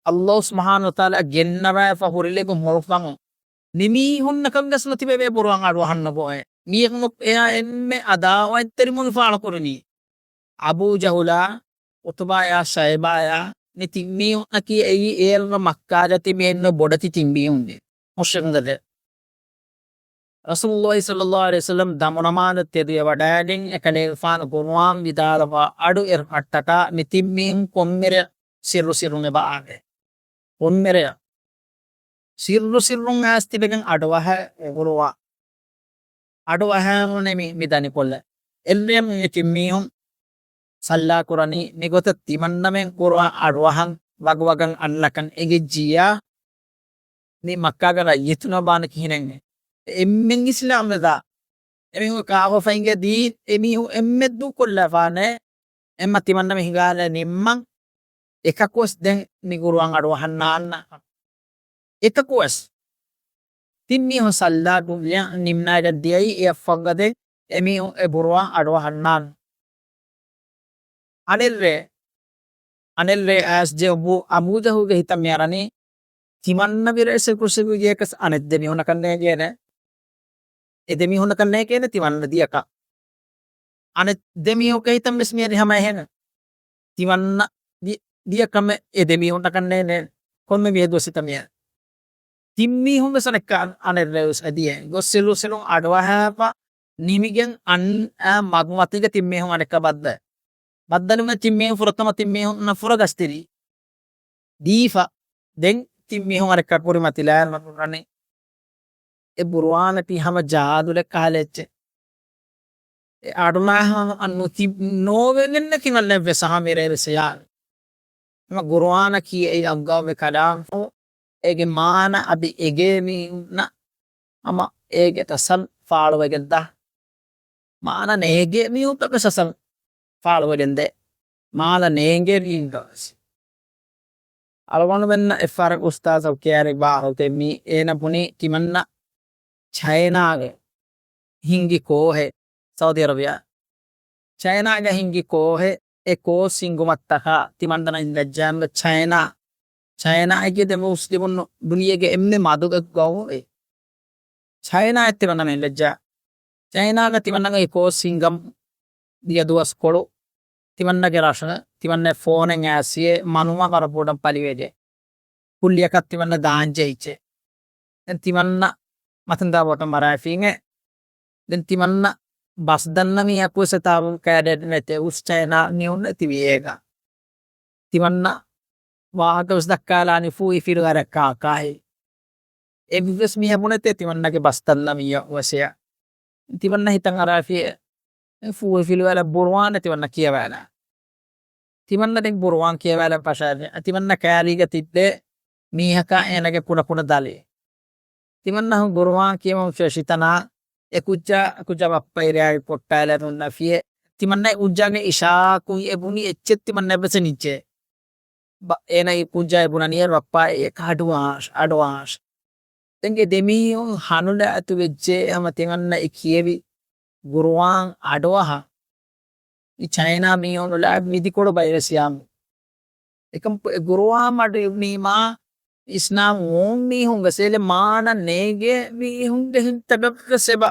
އައްލާހު ސުބްޙާނަހޫ ވަތަޢާލާ ގެންނަވާފަ ހުރިލެގު މޮޅުކަން މިމީހުންނަކަށް ވެސް ނުތިބެވޭ ބުރުއާން އަޑުއަހަންނަ ބޮއެ. މީހަކު އެއާ އެންމެ އަދާވަތްތެރި މުނިފާޅު ކުރެވީ. އަބޫ ޖަހުލާ، އުތުބާޔާ، ޝައިބާޔާ، މި ތިން މީހުންނަކީ އެއީ އޭރުން މައްކާގަ ތިބި އެންމެ ބޮޑެތި ތިން މީހުން. މުޝްރިކުންގެ ދެ. ރަސޫލުﷲ ޞައްލަﷲ ޢަލައިހި ވަސައްލަމް ދަމުނަމާދަށް ތެދުވެވަޑައިގެން އެކަލޭގެފާނު ގުރުއާން ވިދާޅުވާ އަޑު އެރު ހައްޓަކާ މި ތިން މީހުން ކޮންމެރެ ސިއްރު ސިއްރުން އެބަ އާދޭ. ކޮންމެރެ ސިއްރު ސިއްރުން އައިސް ތިބެގެން އަޑުއަހަ އެ ގުރުއާ. އަޑުއަހައި ހުންނެ މި، މި ދަނިކޮށްލަ. އެއްރޭ މި ތިން މީހުން ސައްލާ ކުރަނީ މިގޮތަށް ތިމަންނަމެން ގުރުއާ އަޑުއަހަން ވަގުވަގަން އަންނަކަން އެނގިއްޖިއްޔާ. މި މައްކާގެ ރައްޔިތުންނަށް ވާނެ ކިހިނެއް؟ އެންމެން އިސްލާމްވެދާ. އެމީހުން ކާފަ އިނގޭ ދީން، އެމީހުން އެންމެ ދޫކޮށްލާފާނެ. އެމަ ތިމަންނަމެ ހިނގާނެ ނިންމަން. އެކަކުވެސް ދެން މި ގުރުއާން އަޑުއަހަންނާންނަ. އެކަކުވެސް. ތިން މީހުން ސައްލާ ގުޅިޔަ ނިމްނާގަ ދިޔައީ އެއަށްފަހުގަ ދެން އެމީހުން އެ ގުރުއާން އަޑުއަހަންނާން. އަނެއްރޭ، އަނެއްރޭ އައިސް ޖެއް އަބޫ، އަބޫ ޖަހުލްގެ ހިތަށް މިއަރަނީ، ތިމަންނަ ވިރައެއް ސިއްރު ސިއްރު ޖޭކަސް އަނެއް ދެ މީހުންނަކަށް ނޭނގޭނެ. އެ ދެ މީހުންނަކަށް ނޭނގޭނެ ތިމަންނަ ދިޔަކަށް. އަނެއް ދެ މީހުންގެ ހިތަށް ވެސް މިއަރީ ހަމަ އެހެން. ތިމަންނަ ދި-، ދިޔަ ކަމެއް އެ ދެ މީހުންނަކަށް ނޭނގޭނެ. ކޮންމެ މީހެއް ދުވަސް ހިތަށް މިއަރީ. ތިން މީހުން ވެސް އަނެއްކާ އަނެއް ރޭވެސް އެދިޔަ. ގޮސް ސިއްރު ސިއްރުން އަޑުއަހާފަ ނިމިގެން އަން އަ މަގުމަތީގަ ތިން މީހުން އަނެއްކާ ބައްދަ. ބައްދަލުމެ ތިން މީހުން ފުރަތަމަ ތިން މީހުންނަށް ފުރަގަސްތިރި ދީފަ. ދެން ތިން މީހުން އަނެއްކާ ކުރިމަތިލާ ނުކުރަނީ. އެ ގުރުއާނަކީ ހަމަ ޖާދުލެއް ކަހަލަ އެއްޗެއް. އެ އަޑުނާހަ ނުތި ނޯވެގެންނެ ކިމަންނެއް ވެސް ހަމަ މިރޭ ވެސް ޔާ. ހަމަ ގުރުއާނަކީ އެއީ އައްލާހުގެ ކަލާމް. އޭގެ މާނަ އަދި އެގޭ މީހުންނަށް ހަމަ އޭގެ ތަސަލް ފާޅުވެގެންދާ. މާނަ ނޭނގޭ މީހުންތަކަށް އަސަލް ފާޅުވެގެންދޭ. މާނަ ނޭނގޭ މީހުންތަކަށް. އަޅުގަނޑުމެންނަށް އެއްފަހަރަކު އުސްތާޒަކު ކިޔާރި ބާހުތެއް މީ އޭނަ ބުނީ ތިމަންނަ ޗައިނާގެ ހިންގި ކޯހެއް ސައުދީ އަރަބިޔާ. ޗައިނާގެ ހިންގި ކޯހެއް އެ ކޯސް ހިންގުމަށްޓަކާ ތިމަންނަ ނައިން ލައްޖާން ޗައިނާ. ޗައިނާއެކޭ ދެ މުސްލިމުން ދުނިޔޭގެ އެންމެ މަދުގެ ގައުމެއް. ޗައިނާއެއް ތިމަންނަ ނައިން ލައްޖާ. ޗައިނާގަ ތިމަންނަގެ ކޯސް ހިންގަން ދިޔަ ދުވަސްކޮޅު ތިމަންނަގެ ރަށަށް ތިމަންނަ ފޯނެއް އައިސްއޭ މަނުމަށް ވަރަށް ބޮޑަށް ބަލިވެގެ. ކުއްލިއަކަށް ތިމަންނަ ދާންޖެހިއްޖެ. ދެން ތިމަންނަ މަތަންދާ ބޮޓަށް މަރާފީނގެ. ދެން ތިމަންނަ ބަސް ދަންނަ މީހަކުވެސް އެތާބުން ކައިރިއަށް ނެތޭ އުސް ޗައިނާ މީހުންނެއް ތިބި އޭގަ. ތިމަންނަ ވާހަކަވެސް ދައްކާލާނީ ފޫހިފިލުވާރެއް ކާކާހި. އެއްވެސް މީހަކު ނެތޭ ތިމަންނަގެ ބަސް ދަންނަ މީހަކުވެސް އެޔަށް. ތިމަންނަ ހިތަށް އަރާފި ފޫހިފިލުވާލަ ބުރުވާނެ ތިމަންނަ ކިޔަވާލާ. ތިމަންނަ ދެން ބުރުވާން ކިޔަވާލަން ފަށާފި. ތިމަންނަ ކައިރީގަ ތިއްބެ މީހަކާ އޭނަގެ ކުޑަކުޑަ ދަލި. ތިމަންނަ ބުރުވާން ކިޔަވަން ފެށިތަނާ އެ ކުއްޖާ، ކުއްޖާ ބައްޕަ އިރާގެ ކޮއްޓާލަ ނުންނަފިއެ. ތިމަންނަ އެ ކުއްޖާގެ އިޝާކު އެ ބުނި އެއްޗެއް ތިމަންނަ އެއްވެސް ނިއްޖެ. ބަ-، އޭނަ އެ ކުއްޖާ އެ ބުނަނީ އެ ބައްޕާ އެ އަޑުވާން، އަޑުވާން. ދެން އެ ދެމީހުން ހަނުލައްތު ވެއްޖެ ހަމަ ތިމަންނަ އެ ކިޔެވި ގުރުއާން އަޑުއަހަ. އެ ޗައިނާ މީހުން ލާ މިދިކޮޅު ބައިވެސް ޔާމު. އެކަމަކު އެ ގުރުއާން އަޑު އިވުނީމާ އިސްލާމް ވޯން މީހުންގެ ސޭލެ މާނަ ނޭގޭ މީހުންގެ ހިންތަކަށްވެސް އެބަ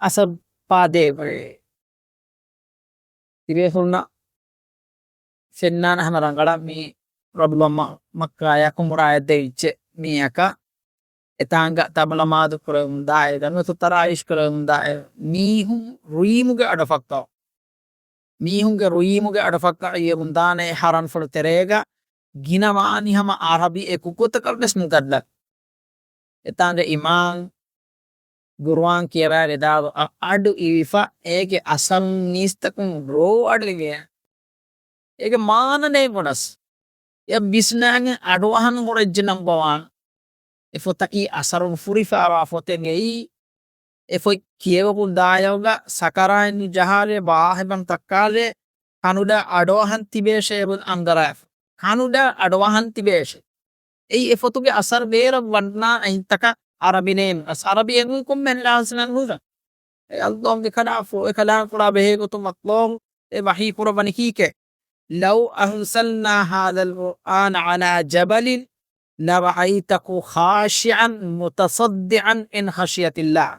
އަސަރު ޕާދޭ. ތިބޭފުޅުންނަށް ފެންނާނެ ހަމަ ރަނގަޅަށް މީ ރަބުލަމަ މައްކާޔަކު މުރާޔަށް ދެވިއްޖެ މީހަކަށް. އެތާނގަ ތަބަ ނަމާދު ކުރެވުން ދާއިރު، ނުވަތަ ތަރާވީޝް ކުރެވުން ދާއިރު، މީހުން ރުއީމުގެ އަޑަފައްކާ، މީހުންގެ ރުއީމުގެ އަޑަފައްކާ އިޔެވުން ދާނެ އެ ހަރަންފުޅު ތެރޭގަ ގިނަވާނީ ހަމަ އަރަބި އެކު ގޮތަކަށް ވެސް ނުދަންނަ. އެތާނގަ އިމާމް ގުރުއާން ކިޔަވާ ވެދާލު އަ-، އަޑު އިވިފަ އޭގެ އަސަރުން ނީސްތަކުން ރޯ އަޑު އިވޭ. އޭގެ މާނަ ނޭނގުނަސް އެ ވިސްނާގެން އަޑުއަހަން ހުރެއްޖެ ނަމްބަވާން. އެ ފޮތަކީ އަސަރުން ފުރިފައިވާ ފޮތެއް އެއީ. އެ ފޮތް ކިޔެވަމުން ދާޔަވަގަ ސަކަރާތް ނުޖަހާލޭ ބާހެބަން ތައްކާލޭ ކަނުޑާ އަޑުއަހަން ތިބޭށޭ އެބަ އަންގަރާފަ. ކަނުޑާ އަޑުއަހަން ތިބޭށޭ. އެއީ އެ ފޮތުގެ އަސަރު ބޭރަށް ވަންނާ އެހިންތަކަށް އަރަބި ނޭން. އަސް އަރަބި އެނގުން ކޮންމެ ހިލާސް ނަން ހުރަ. އެ ﷲ ގެ ކަލާފު، އެ ކަލާން ކުރާ ބެހޭ ގޮތުން ﷲ އެ ވަޙީ ކުރައްވަނީ ކީކޭ؟ لو أنزلنا هذا القرآن على جبل لرأيته خاشعا متصدعا من خشية الله.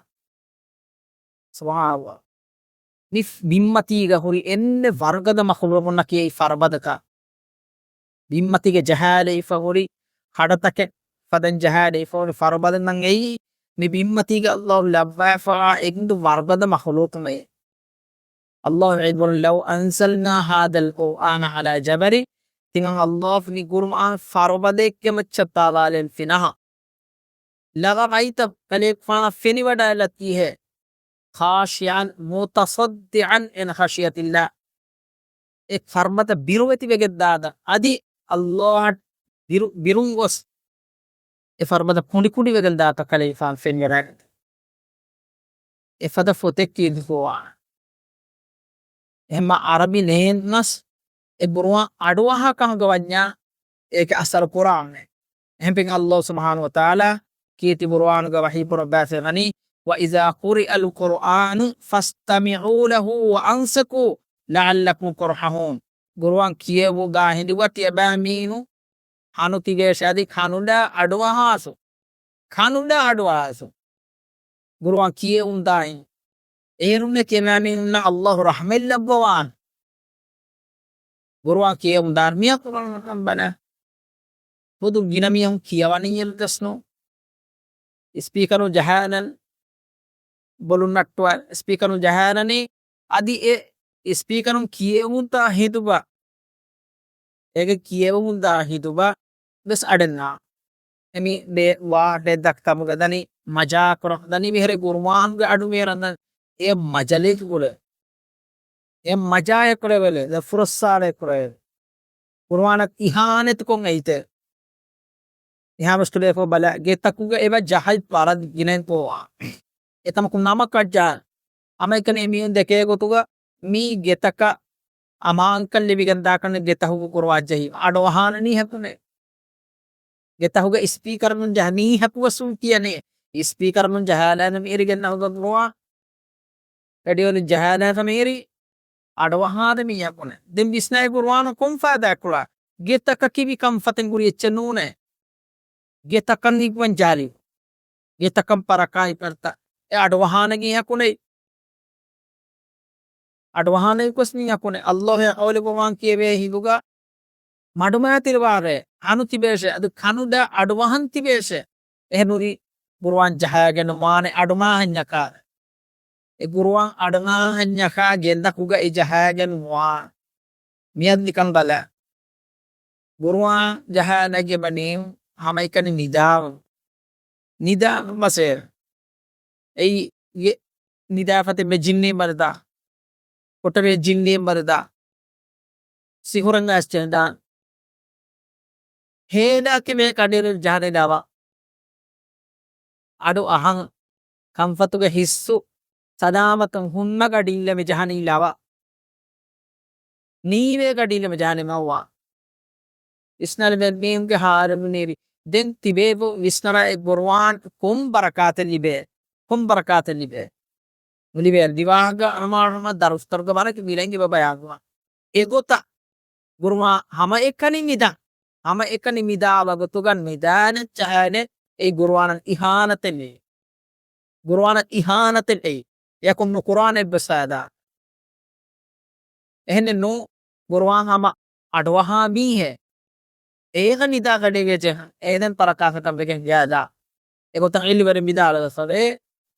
ސުބްޙާނަﷲ. މި ބިންމަތީގަ ހުރި އެންމެ ވަރުގަދަ މަޚުލޫޤުންނަކީ އެއީ ފަރުބަދަކަށް. ބިންމަތީގަ ޖަހާލައިފަ ހުރި ހަޑަތަކެއް ފަދައިން ޖަހާލައިފަ ހުރި ފަރުބަދަ ނަން އެއީ މި ބިންމަތީގަ ﷲ ލައްވާފައިވާ އެންދު ވަރުގަދަ މަޚުލޫޤު އެއީ. ﷲ އެދުވަނީ لو أنزلنا هذا القرآن على جبل، ތިމަން ﷲ މި ގުރުއާން ފަރުބަދައެއްގެ މައްޗަށް ތާލާލެން ފިނަހަ. لرأيته، ކަލޭގެފާނަށް ފެނިވަޑައިލަތީހޭ. خاشعا متصدعا من خشية الله. އެ ފަރުބަދަ ބިރުވެތިވެގެން ދާނަ. އަދި ﷲ އަށް ބިރު، ބިރުން ގޮސް އެ ފަރުބަދަ ކުނޑިކުނޑިވެގެން ދާތަ ކަލޭގެފާން ފެނިވަޑައިގަތީ. އެފަދަ ފޮތެއް ކީރިތި ގުރުއާން. އެހެންމަ އަރަބި ނޭންނަސް އެ ގުރުއާން އަޑުއަހާ ކަމުގަ ވަންޏާ އޭގެ އަސަރު ކުރާނެ. އެހެން ފިން ﷲ ސުބްޙާނަހޫ ވަތަޢާލާ ކީރިތި ގުރުއާނުގަ ވަޙީ ކުރައްވާފައިވަނީ، وإذا قرئ القرآن فاستمعوا له وأنصتوا لعلكم ترحمون. ގުރުއާން ކިޔެވުމުގަ ހިނދުގަ ތިޔަބައިމީހުން ހަނު ތިބޭށޭ އަދި ކަނުޑާ އަޑުއަހާށޭ. ކަނުޑާ އަޑުއަހާށޭ. ގުރުއާން ކިޔެވުން ދާއިން. އޭރުންނެ ތިޔަބައިމީހުންނަށް ﷲ ރަޙްމަތް ލައްވަވާނެ. ގުރުއާން ކިޔެވުން ދާން މިއަކު ބަލަ. ފޮދު ގިނަ މީހުން ކިޔަވަނީ އެއްވެސް ނޫން. ސްޕީކަރުން ޖަހާލަން ބޮލުން ނައްޓުވާ ސްޕީކަރުން ޖަހާލަނީ އަދި އެ ސްޕީކަރުން ކިޔެވުންތާ ހިނދުބަ، އޭގެ ކިޔެވުމުން ދާ ހިނދުބަ ވެސް އަޑެއް ނާ. އެމީ ދޭ ވާ ޑެ ދައްކަމުގަ ދަނީ މަޖާ ކުރަ ދަނީ މިހެރެ ގުރުއާންގެ އަޑު މޭރަން ދަނީ އެ މަޖަލޭ ކުރެ. އެ މަޖާޔަ ކުރެވެލެ، ދެ ފުރައްސާރެ ކުރެވެލެ. ގުރުއާނަށް އިހާނެތިކޮށް އެއްތެ. އެހާވެސް ކުލޭފޯ ބަލަ ގެތަކުގަ އެބަ ޖަހައި ވަރަށް ގިނައިން ކޯވާ. އެތަމަކު ނަމަކަށް ޖާ. ހަމައެކަނި މީހުން ދެކޭ ގޮތުގަ މީ ގެތަކަށް އަމާންކަން ލިބިގެންދާކަން ގެތަހުގަ ގުރުއާން ޖެހީ އަޑުއަހާނެ ނީހަކުނެ. ގެތަހުގަ އިސްޕީކަރުން ޖަހަނީ ހަކުވެސް ކިޔަނީ. އިސްޕީކަރުން ޖަހާލާނެ މިހިރި ގެންނަ ހުގަ ގުރުއާން. ރޭޑިއޯނު ޖަހާލާފަ މިހިރި އަޑުއަހާދެ މީހަކުނެ. ދެން ވިސްނާއި ގުރުއާނު ކޮން ފާދައަކުޅާ؟ ގެތަކަކީ މި ކަންފަތެއް ހުރި އެއްޗެއް ނޫނޭ. ގެތަކަށް ނިކުމެން ޖާލި. ގެތަކަށް ޕަރަކާތް ކަންތައް. އެ އަޑުއަހާނެ ގެއަކުނެ. އަޑުއަހާނެ ކޮސް މީހަކުނެ. އައްލާހު އައުލި ގުރުއާން ކިޔެވޭ ހިނދުގަ މަޑުމާތިރިވާރޭ، ހަނު ތިބޭށޭ، އަދު ކަނު ދާ އަޑުއަހަން ތިބޭށޭ. އެހެން ހުރި ގުރުއާން ޖަހާގެން ވާނެ އަޑުމާހަންޏަކާ. އެ ގުރުއާން އަޑުމާހަންޏަކާ ގެންދަކުގަ އެ ޖަހާގެން ވާ. މިއަދު ނިކަން ބަލަ. ގުރުއާން ޖަހާ ނަގެ ބަނީ ހަމައެކަނި ނިދާ. ނިދާ މަސޭ. އެއީ އެ ނިދާފަތެއް މެ ޖިންނީ މަރިދާ. ކޮޓަރޭ ޖިންނީ މަރިދާ. ސިހުރަން އައިސް ޖެންދާން. ހޭނާކި މޭ ކަނޑިރު ޖަހަނި ލަވަ. އަޑު އަހަން ކަންފަތުގެ ހިއްސު ސަލާމަތުން ހުންނަ ގަޑިއިންލެ މި ޖަހަނީ ލަވަ. ނީވޭ ގަޑިއިންލެ މި ޖަހަނީ މައުވާ. ވިސްނާލި މެ މީހުންގެ ހާލު ނީވި. ދެން ތިބޭބު ވިސްނަރާ އެ ގުރުއާން ކޮން ބަރަކާތެއް ލިބޭ؟ ކޮން ބަރަކާތެއް ލިބޭ؟ ނުލިބޭ ދިވާހަކަ ހަމަ ހަމަ ދަރުސްތަރުގަ ވަރަކަށް މި ރަނގި ބަބަޔާގުވާ. އެގޮތަށް ގުރުއާން ހަމައެކަނި މިދާ، ހަމައެކަނި މިދާ ވަގުތުގަ މިދާނެ ޖަހާނެ އެ ގުރުއާނަށް އިހާނަތެއް ނެތް. ގުރުއާނަށް އިހާނަތެއް ނެތް. އެޔަކުން ނުކުރާނެ އެއްވެސް ފައިދާ. އެހެނެއް ނޫ، ގުރުއާން ހަމަ އަޑުއަހާ މީހެއް. އޭނަ ނިދާ ގަޑީގަ ޖެހުން، އޭނަ ޕަރަކާފަކަން ވެގެން ގާދާ. އެގޮތަށް އެއްލިވަރެއް މިދާ އަޅަގަސަވޭ.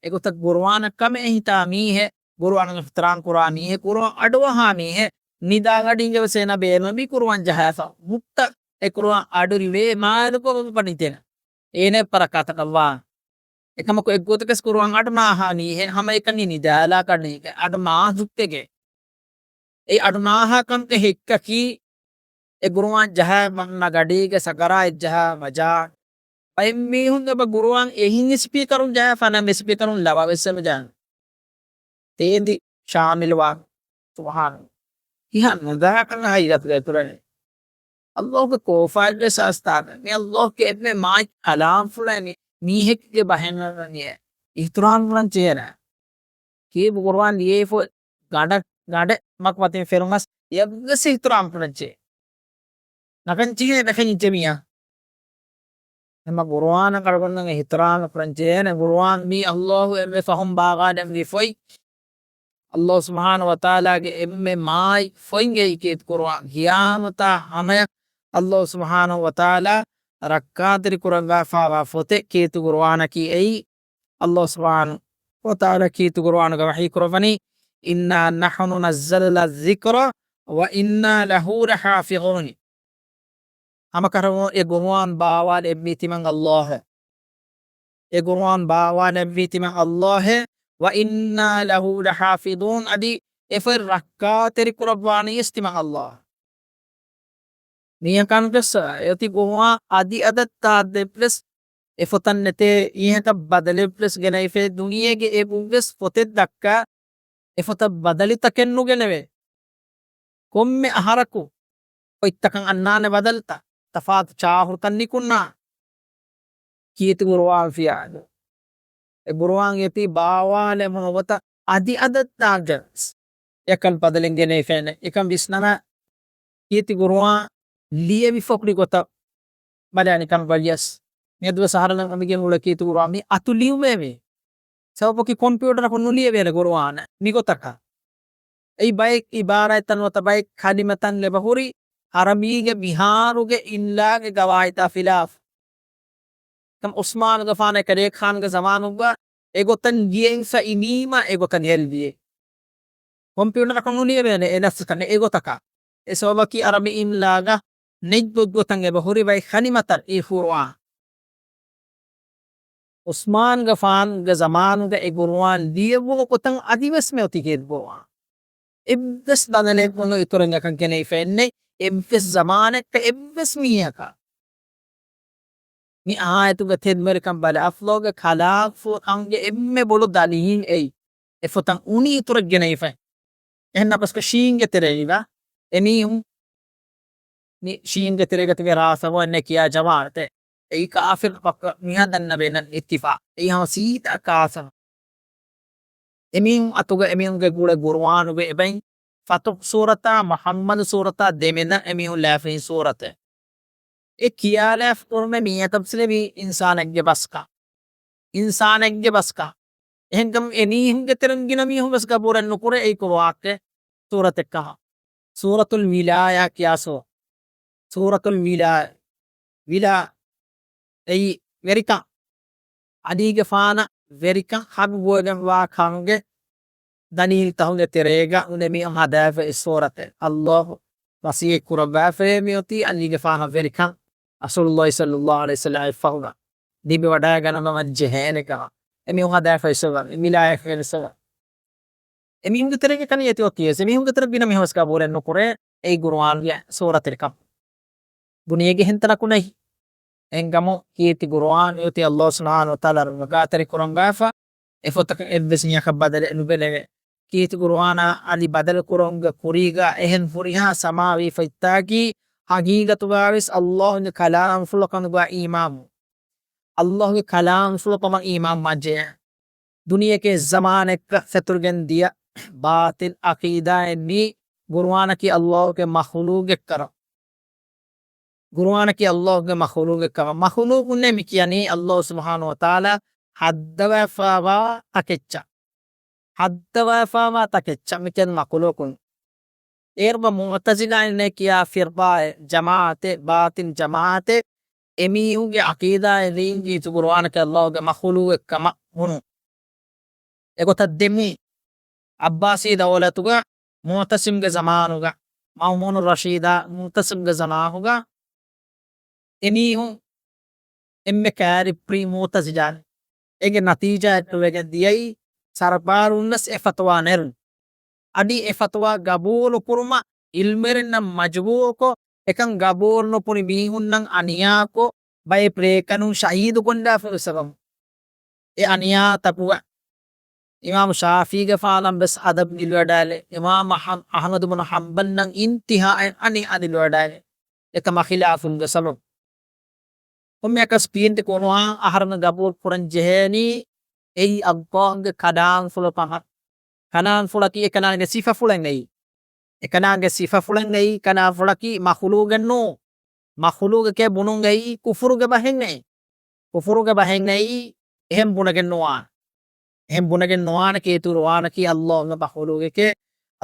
އެގޮތަށް ގުރުއާނަށް ކަމެއް ހިތާ މީހެއް، ގުރުއާނަށް އިޙްތިރާމް ކުރާ މީހެއް، ގުރުއާން އަޑުއަހާ މީހެއް، ނިދާ ގަޑީގަ ވެސް އޭނަ ބޭނުމީ ގުރުއާން ޖަހާފަ. ހުއްޓަ އެ ގުރުއާން އަޑު ރިވޭ މާލުކޮށް ބަނިތެން. އޭނަ ޕަރަކާތަކަށްވާ. އެކަމަކު އެއްގޮތަކަސް ގުރުއާން އަޑު ނާހާ މީހެއް ހަމައެކަނި ނިދާލާ ގަޑީގަ އަޑު ނާ ހުއްޓެގެ. އެ އަޑު ނާހާ ކަންކަން ހެއްކަކީ އެ ގުރުއާން ޖަހާ މަންނަ ގަޑީގެ ސަކަރާތް ޖަހާ މަޖާ. ބައެއް މީހުން އެބަ ގުރުއާން އެހިން ސްޕީކަރުން ޖަހާފަ ނަމަ ސްޕީކަރުން ލަވަ ވެސް އެބަ ޖަހާ. ތޭދި ޝާމިލުވާ. ސުބްޙާނަ. ކިހާ ނުދާކަން ހައިރަތުގަ އިތުރަނީ. އައްލާހުގެ ކޯފާއެއްވެސް އަސްތާނެ. މި އައްލާހުގެ އެންމެ މާތް ކަލާމްފުޅެއް މީހެއްގެ ބަހެއް ނޫނިއޭ. އިޙްތިރާމް ކުރަން ޖެހޭނެ. ކީބު ގުރުއާން ލިޔެފަ ގަނޑަ، ގަނޑެއް މަކު މަތިން ފެރުމަސް އެއްވެސް އިޙްތިރާމް ކުރަން ޖެހޭ. ނަކަން ޖެހޭ ނަކަން ޖެމިޔާ. އެމަ ގުރުއާނަށް އަޅުގަނޑުމެން އިޙްތިރާމް ކުރަން ޖެހޭނެ. ގުރުއާން މީ އައްލާހު އެންމެ ފަހުން ބާގާނެ މި ފޮތް. އައްލާހު ސުބްޙާނަހު ވަތަޢާލާގެ އެންމެ މާތް ފޮތް އެއީ ކީރިތި ގުރުއާން. ޤިޔާމަތާ ހަމަޔަށް އައްލާހު ސުބްޙާނަހު ވަތަޢާލާ ރައްކާތެރި ކުރައްވާފައިވާ ފޮތެއް ކީރިތި ގުރުއާނަކީ އެއީ. އައްލާހު ސުބްޙާނަހު ވަތަޢާލާ ކީރިތި ގުރުއާނުގަ ވަޙީ ކުރައްވަނީ، "إنا نحن نزلنا الذكر وإنا له لحافظون." ހަމަކަށަވަރުން އެ ގުރުއާން ބާވާލެއްވީ ތިމަން އައްލާހެއް. އެ ގުރުއާން ބާވާލެއްވީ ތިމަން އައްލާހެއް. "وإنا له لحافظون." އަދި އެ ފޮތް ރައްކާތެރި ކުރައްވާނީ ވެސް ތިމަން އައްލާހް. މީހަކަށް ވެސް އޮތީ ގުރުއާން އަދި އަދަށް ތާއްދެއްވެސް އެ ފޮތަށް ނެތޭ، އެހެން ބަދަލެއްވެސް ގެނައިފައި ދުނިޔޭގެ އެއްވެސް ފޮތެއް ދައްކާ އެ ފޮތަށް ބަދަލުތަކެއް ނުގެނެވޭ. ކޮންމެ އަހަރަކު ފޮތްތަކަށް އަންނާނެ ބަދަލުތައް، ތަފާތު ޗާހުރުތައް ނިކުންނާ. ކީރިތި ގުރުއާން ފިޔާ. އެ ގުރުއާން އެތީ ބާވާލެވުނު ގޮތަށް އަދި އަދަށް ތާއްދެއްވެސް އެކަން ބަދަލެއް ގެނެވިފައެއް ނެތް. އެކަން ވިސްނަން ކީރިތި ގުރުއާން ލިޔެވިފަ ހުރި ގޮތަށް ބަލާނެ ކަން ވަރިޔަސް. މިއަދުވެސް އަހަރެމެން އަނބިގެން އުޅޭ ކީރިތި ގުރުއާން މި އަތު ލިޔުމެވެ. ސަބަބަކީ ކޮމްޕިއުޓަރަކުން ނުލިޔެވޭނެ ގުރުއާން މިގޮތަކަށް. އެއީ ބައެއް އިބާރާތްތައް ނުވަތަ ބައެއް ކަލިމަތައް އެބަހުރި އަރަބީގެ މިހާރުގެ އިމްލާގެ ގަވާއިދާ ޚިލާފް. ކަމް ޢުސްމާނުގެފާނަކަށް ރޭކްޚާންގެ ޒަމާނުގަ އެގޮތަށް ގިޔައިފަ އިނީމަ އެގޮތަށް ހެލްވިއޭ. ކޮމްޕިއުޓަރަކުން ނުލިޔެވޭނެ އެ ނަފްސު ކަން އެގޮތަކަށް. އެ ސަބަބަކީ އަރަބި އިމްލާގަ ނެތް ގޮތްގޮތަށް އެބަ ހުރި ބައެއް ކަލިމަތައް އި ގުރުއާން. ޢުސްމާންގެފާނުގެ ޒަމާނުގަ އެ ގުރުއާން ލިޔެވުނު ގޮތަށް އަދިވެސް މި އޮތީ ކީރިތި ގުރުއާން. އެއްވެސް ބަދަލެއް ނުވެ އިތުރަށް އެކަން ގެނެވިފައެއް ނެތް. އެއްވެސް ޒަމާނެއްގަ އެއްވެސް މީހަކަށް. މި އާޔަތުގެ ތެދުމަރިކަން ބަލަ. އައްލާހުގެ ކަލާމްފުޅަކަށް އެންމެ ބޮޑު ދަލީލް އެއީ. އެފޮތަށް އުނި އިތުރަށް ގެނައިފަ. އެހެން ނަމަސްކަ ޝީންގެ ތެރެއިގަ އެމީހުން ނި-، ޝީންގެ ތެރޭގަ ތިބެ ރާސަވޯ އެންނެ ކިޔާ ޖަމާޢަތެއް. އެއީ ކާފިރު ބަކަ މިހާ ދަންނަ ބޭނަން އިއްތިފާ. އެއީ ހަމަ ސީދާ ކާފިރު. އެމީހުން އަތުގަ އެމީހުންގެ ގުޅެ ގުރުއާނުގެ އެބައިން ފަތުޙު ސޫރަތާ، މުޙައްމަދު ސޫރަތާ ދެމެދަށް އެމީހުން ލާފައި ސޫރަތެއް. އެ ކިޔާލާފަ ކުރުމެ މިއަދަ ބަސްލެވީ އިންސާނެއްގެ ބަސްކަ. އިންސާނެއްގެ ބަސްކަ. އެހެންކަމުން އެ މީހުންގެ ތެރެން ގިނަ މީހުން ވެސް ގަބޫލެއް ނުކުރޭ އެއީ ޤުރުއާންގެ ސޫރަތެއް ކަމަށް. ސޫރަތުލް ވިލާޔާ ކިޔާ ސޫ-، ސޫރަތުލް ވިލާ-، ވިލާ އެއީ ވެރިކަން. ޢަލީގެފާނަށް ވެރިކަން ހައްގުވެގެންވާ ކަމުގެ ދަލީލްތަކުގެ ތެރޭގަ އުނެ މިއޮން ހަދާފައި ސޫރަތެއް. ﷲ ވަޙީ ކުރައްވާފައި މިއޮތީ ޢަލީގެފާނަށް ވެރިކަން ރަސޫލުﷲ ޞައްލަﷲ ޢަލައިހި ވަސައްލަމަށް ފަހުގަ ލިބިވަޑައިގަންނަވަން ޖެހޭނެ ކަމަށް. އެމީހުން ހަދާފައި ސޫރަ، މި ވިލާޔަތު ވެރި ސޫރަ. އެމީހުންގެ ތެރޭގަ ކަނި އެތި އޮތީ ވެސް އެމީހުންގެ ތެރެ ގިނަ މީހުން ވެސް ގަބޫލެއް ނުކުރޭ އެއީ ޤުރުއާންގެ ސޫރަތެއް ކަމަށް. ބުނިއެގެ ހެންތަނަކު ނެތް. އެހެންކަމުން ކީރިތި ޤުރުއާން އޮތީ ﷲ ސުބްޙާނަހޫ ވަތަޢާލާ ރައްގާތެރި ކުރަންވާފަ، އެފޮތަކަށް އެއްވެސް މީހަކަށް ބަދަލެއް ނުބެލެވޭ. ކީރިތި ޤުރުއާނާ އަލި ބަދަލު ކުރުމުގެ ކުރީގަ އެހެން ހުރިހާ ސަމާވީ ފޮތްތަކަކީ ހަގީގަތުގަ ވެސް ﷲގެ ކަލާމްފުޅު ކަމުގަ އީމާން. ﷲގެ ކަލާމްފުޅު ކަމަށް އީމާން މަޖޭ. ދުނިޔެގެ ޒަމާނެއްގަ ފެތުރިގެން ދިޔަ ބާޠިލް ޢަޤީދާއެއް ނީ، ޤުރުއާނަކީ ﷲގެ މަޚުލޫޤެއްކަރަ. ޤުރުއާނަކީ ﷲގެ މަޚުލޫޤެއްކަމަށް. މަޚުލޫޤުންނޭ މި ކިޔަނީ ﷲ ސުބްޙާނަހޫ ވަތަޢާލާ ހައްދަވާފައިވާ ތަކެއްޗަށް. ހައްދަވާފައިވާ ތަކެއްޗަށް މި ކިޔަނީ މަޚުލޫޤުން. އޭރުގަ މުޢުތަޒިލާއިންނޭ ކިޔާ ފިރްޤާއެއް، ޖަމާޢަތެއް، ބާޠިލް ޖަމާޢަތެއް، އެމީހުންގެ ޢަޤީދާއެއް ނީންގީތު ޤުރުއާނަކީ ﷲގެ މަޚުލޫޤެއްކަމަށް ބުނުން. އެގޮތަށް ދެމީ ޢައްބާސީ ދައުލަތުގަ މުޢުތަޞިމްގެ ޒަމާނުގަ، މައުމޫނު ރަޝީދާ މުޢުތަޞިމްގެ ޒަމާނުގަ އެމީހުން އެންމެ ކައިރި ޕްރީ މުޢުތަޒިލާ. އޭގެ ނަތީޖާއެއް ނުވެގެން ދިޔައީ ސަރުކާރުން ވެސް އެ ފަތުވާ ނެރުން. އަދި އެ ފަތުވާ ގަބޫލު ކުރުމަށް ޢިލްމުވެރިންނަށް މަޖުބޫރުކޮށް، އެކަން ގަބޫލު ނުކުރި މީހުންނަށް އަނިޔާކޮށް، ބައެއް ޕްރޭކަނުން ޝަހީދު ކޮށްލާފައި ސަބަބުން. އެ އަނިޔާތަކުގަ އިމާމު ޝާފިޢީގެފާނަށް ވެސް އަދަބު ދިލިވަޑައިލެ، އިމާމު އަޙް-، އަޙްމަދު ބުނު ޙަންބަލްނަށް އިންތިހާއަށް އަނިޔާ ދިލިވަޑައިލެ، އެކަމާ ޚިލާފުން ވެސް ސަބަބު. ކޮންމެއަކަސް ކީރިތި ޤުރުއާން އަހަރުމެން ގަބޫލު ކުރަން ޖެހޭނީ އެއީ ﷲގެ ކަލާމްފުޅު ކަމަށް. ކަލާމްފުޅަކީ އެކަލާނގެ ސިފަފުޅެއް އެއީ. އެކަލާނގެ ސިފަފުޅެއް އެއީ، ކަލާމްފުޅަކީ މަޚުލޫޤެއް ނޫން. މަޚުލޫޤެކޭ ބުނުން އެއީ ކުފުރުގެ ބަހެއް އެއީ. ކުފުރުގެ ބަހެއް އެއީ، އެހެން ބުނެގެން ނުވާނެ. އެހެން ބުނެގެން ނުވާނެ ކީރިތި ޤުރުއާނަކީ ﷲގެ މަޚުލޫޤެކޭ.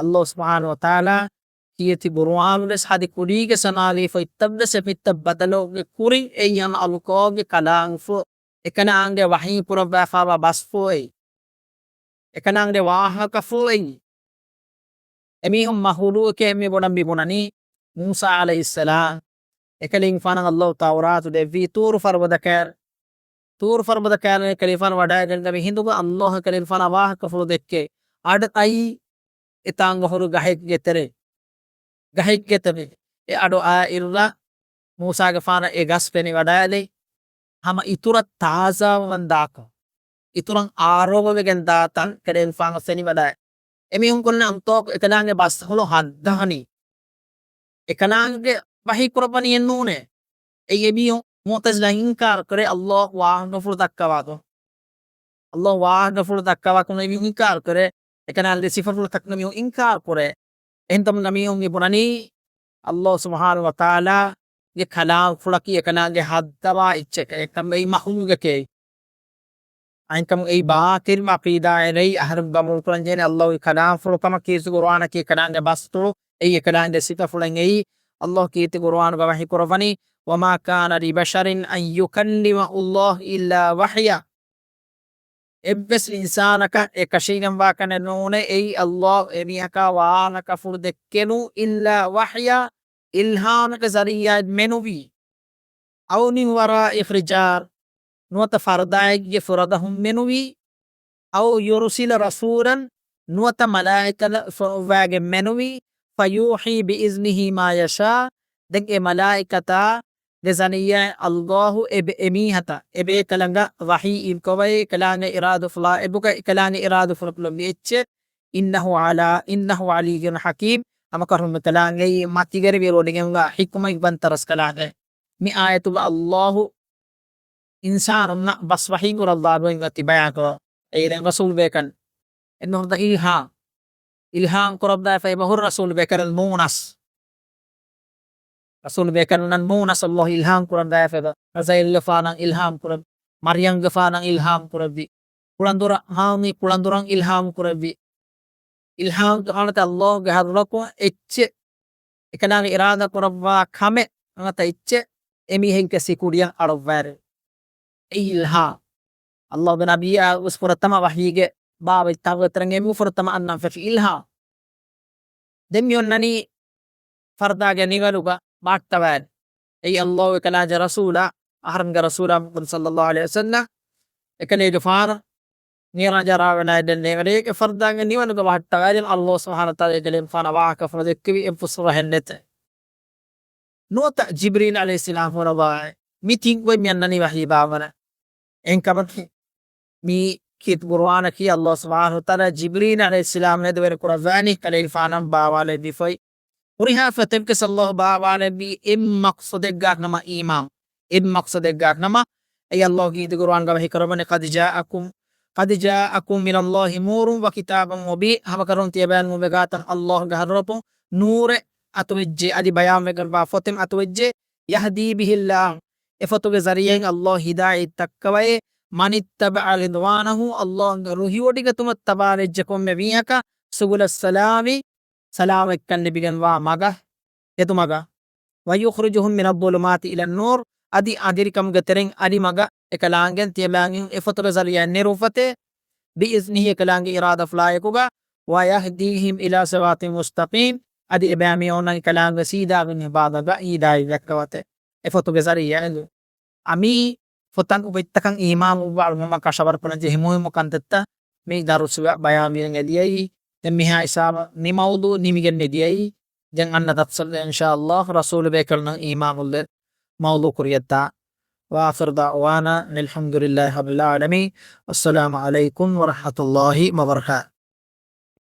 ﷲ ސުބްޙާނަހޫ ވަތަޢާލާ ކީރިތި ޤުރުއާނު ވެސް ހަދި ކުރީގެ ސަމާވީ ފޮތްތައް ވެސް އެ ފޮތްތައް ބަދަލުވުމުގެ ކުރިން އެއީ ހަމަ ﷲގެ ކަލާމްފުޅު، އެކަލާނގެ ވަޙީ ކުރައްވާފައިވާ ބަސްފުޅު އެއީ. އެކަލާނގެ ވާހަކަފުޅު އެއީ. އެމީހުން މަޚުލޫޤެއް މި ބުނަން މި ބުނަނީ، މޫސާ ޢަލައިހިއްސަލާމް އެކަލޭގެފާނަށް ﷲ ތައުރާތު ދެއްވީ ތޫރު ފަރުބަދަ ކައިރި. ތޫރު ފަރުބަދަ ކައިރި އެކަލޭގެފާނު ވަޑައިގެންނެވި ހިނދުގަ ﷲ އެކަލޭގެފާނަށް ވާހަކަފުޅު ދެއްކޭ. އަޑު އައީ އެތާނގަ ހުރި ގަހެއްގެ ތެރެ. ގަހެއްގެ ތެރެ. އެ އަޑު އައިއިރު މޫސާގެފާނަށް އެ ގަސް ފެނިވަޑައިލި. ހަމަ އިތުރަށް ތާޒާވަމަން ދާކަން، އިތުރަށް އާރޯގަވެގެން ދާތަން ކަލޭގެފާނަށް ފެނިވަޑައި. އެމީހުން ކޮންނެ އަންތޯކު އެކަލާނގެ ބަސްފުޅު ހައްދާނީ. އެކަލާނގެ ވަޙީ ކުރައްވަނީ އެއްނޫނޭ. އެއީ އެމީހުން މުޢުތަޒިލާ އިންކާރު ކުރޭ ﷲ ވާހަކަފުޅު ދައްކަވާކަށް. ﷲ ވާހަކަފުޅު ދައްކަވާކަށް އެމީހުން އިންކާރު ކުރޭ. އެކަލާނގެ ސިފަފުޅުތަކުން އެމީހުން އިންކާރު ކުރޭ. އެހެންތަމަ އެމީހުން މި ބުނަނީ ﷲ ސުބްޙާނަހޫ ވަތަޢާލާގެ ކަލާމްފުޅަކީ އެކަލާނގެ ހައްދަވާ އެއްޗެކޭ. އެކަމަކު އެއީ މަޚުލޫޤެކޭ. އަންކަމު އެއީ ބާޠިލް ޢަޤީދާއެއް އެއީ. އަހަރެން ގަބޫލު ކުރަން ޖެހޭނެ ﷲގެ ކަލާމްފުޅު ކަމަށް ކީރިތި ޤުރުއާނަކީ އެކަލާނގެ ބަސްފުޅު އެއީ، އެކަލާނގެ ސިފަފުޅެއް އެއީ. ﷲ ކީރިތި ޤުރުއާނުގަ ވަޙީ ކުރައްވަނީ، وما كان لبشر أن يكلمه الله إلا وحيا. އެއްވެސް އިންސާނަކަށް އެކަށީގެންވާކަށް ނޫނޭ އެއީ ﷲ އެމީހަކާ ވާހަކަފުޅު ދެއްކެނު، إلا وحيا، އިލްހާމެއްގެ ޒަރީޢާއެއް މެނުވީ. أو من وراء حجاب، ނުވަތަ ފަރުދާއެއްގެ ފުރަތަކުން މެނުވީ. أو يرسل رسولا، ނުވަތަ މަލާއިކަތެއް ފޮނުއްވާގެން މެނުވީ. فيوحي بإذنه ما يشاء، ދެން އެ މަލާއިކަތާ ދެ ޒަނިއްޔާ އައްލާހު އެ ބެ-، އެ މީހަތަށް އެ ބޭކަލަނގަށް ވަޙީ އިރުކޮށްފައި އެކަލާނގެ އިރާދަފުޅާ އެބުގަ އެކަލާނގެ އިރާދަފުޅު އެއްޗެއް. إنه على، إنه علي حكيم، ހަމަކަށަވަރުން މިކަލާނގެއީ މަތިވެރި ވެރިވޮޑިގެންވާ ޙިކްމަތްވަންތަ ރަސްކަލާނގެ. މި އާޔަތުގަ އައްލާހު އިންސާނުންނަށް ބަސް ވަޙީ ކުރައްވާ ގޮތް އޮތީ ބަޔާންކުރަން. އެއިރެން ރަސޫލު ބޭކަލުން އެންމެ ފުރަތަމަ އިލްހާމް، އިލްހާމް ކުރައްވާފައި އެބަހުރި ރަސޫލު ބޭކަލުން ނޫނަސް. ރަސޫލު ބޭކަލުންނަށް ނޫނަސް އައްލާހު އިލްހާމް ކުރަން ދާފަ. އަޒްރާއީލްގެފާނަށް އިލްހާމް ކުރެއްވި. މަރްޔަމްގެފާނަށް އިލްހާމް ކުރެއްވި. ކުޅަނދުރަށް، ހާމީ ކުޅަނދުރަށް އިލްހާމް ކުރެއްވި. އިލްހާމްގެ ހާލަތަށް އައްލާހުގެ ހަޟްރަތުން އެއްޗެއް، އެކަލާނގެ އިރާދަ ކުރައްވާ ކަމެއް އަނގަތަ އެއްޗެއް އެމީހެއްގެ ސިކުޑިއަށް އަޅުއްވާއިރު. އެއީ އިލްހާމް. އައްލާހުގެ ނަބިއްޔާ ވެސް ފުރަތަމަ ވަޙީގެ ބާވަތްތަކުގެ ތެރެއިން އެންމެ ފުރަތަމަ އަންނަން ފެށި އިލްހާމް. ދެން މި އޮންނަނީ ފަރުދާގެ ނިވަނުގަ ބަހައްޓަވާނެ. އެއީ އައްލާހު އެކަލާނގެ ރަސޫލާ، އަހަރެންގެ ރަސޫލާ މުޙައްމަދު ޞައްލައްލާހު ޢަލައިހި ވަސައްލަމް އެކަލޭގެފާނަށް މިޢުރާޖާ ރާވަނާ ދެން ނޭނގެ ފަރުދާގެ ނިވަނުގަ ބަހައްޓަވާލި އައްލާހު ސުބްޙާނަހޫ ވަތަޢާލާ އެކަލޭގެފާނަށް ވާހަކަފުޅު ދެއްކެވި އެއްވެސް ފުރަހެއް ނެތެ. ނުވަތަ ޖިބްރީލް ޢަލައިހިއްސަލާމް ފުރައްވާ މި ތިން ގޮތް މި އަންނަނީ ވަޙީ ބާވަން. އެހެންކަމަކީ، މި ކީރިތި ޤުރުއާނަކީ އައްލާހު ސުބްޙާނަހޫ ވަތަޢާލާ ޖިބްރީލް ޢަލައިހިއްސަލާމް ހެދިވެރި ކުރައްވާނީ ކަލޭގެފާނަށް ބާވާލެއްވިފައި. ހުރިހާ ފޮތެއްގަ އައްލާހު ބާވާލެއްވީ އެއް މަޤްޞަދެއްގާ ނަމަ އީމާން. އެއް މަޤްޞަދެއްގާ ނަމަ، އެއީ އައްލާހު ކީރިތި ޤުރުއާންގަ ވަޙީ ކުރައްވަނީ، قد جاءكم، قد جاءكم من الله نور وكتاب مبين، ހަމަކަށަވަރުން ތިޔަބައިމީހުން ވެގާތަށް އައްލާހުގެ ޙަޟްރަތުން ނޫރެއް އަތުވެއްޖެ، އަދި ބަޔާންވެގެންވާ ފޮތެއް އަތުވެއްޖެ، يهدي به الله، އެ ފޮތުގެ ޒަރީޢާއިން އައްލާހު ހިދާޔަތް ދައްކަވައޭ، من اتبع رضوانه، އައްލާހުގެ ރުހިވޮޑިގަތުމަށް ތަބާވެއްޖެ ކޮންމެ މީހަކަށް، سبل السلام، ސަލާމަތްކަން ލިބިގެންވާ މަގަށް، އެދުމަގަށް، ويخرجهم من الظلمات إلى النور، އަދި އަނދިރިކަމުގެ ތެރެއިން އަލިމަގަށް އެކަލާނގެ ތިޔަބައިމީހުން އެ ފޮތުގެ ޒަރީޢާއިން ނެރުއްވަތޭ، بإذنه، އެކަލާނގެ އިރާދަފުޅާއެކުގަ، ويهديهم إلى صراط مستقيم، އަދި އެބައިމީހުންނަށް އެކަލާނގެ ސީދާވެގެންވާ މަގަށް ހިދާޔަތް ދައްކަވަތޭ. އެ ފޮތުގެ ޒަރީޢާއިން އަމީ ފޮތަށް އުވައްތަކަށް އީމާން އުއްވާ އަޅުގަނޑުމެން ކަށަވަރުކުރަން ޖެހި މުހިއްމު ކަންތައްތައް މި ދަރުސުގަ ބަޔާންވެގެން އެދިޔައީ. ދެން މިހާ ހިސާބަށް މި މައުޟޫޢު ނިމިގެން އެދިޔައީ. ދެން އަންނަ ދަރުސަށް އިންޝާﷲ ރަސޫލު ބޭކަލުންނަށް އީމާނު އުޅޭ މައުޟޫޢު ކުރިޔަށްދާން. وآخر دعوانا أن الحمد لله رب العالمين. السلام عليكم ورحمة الله وبركاته.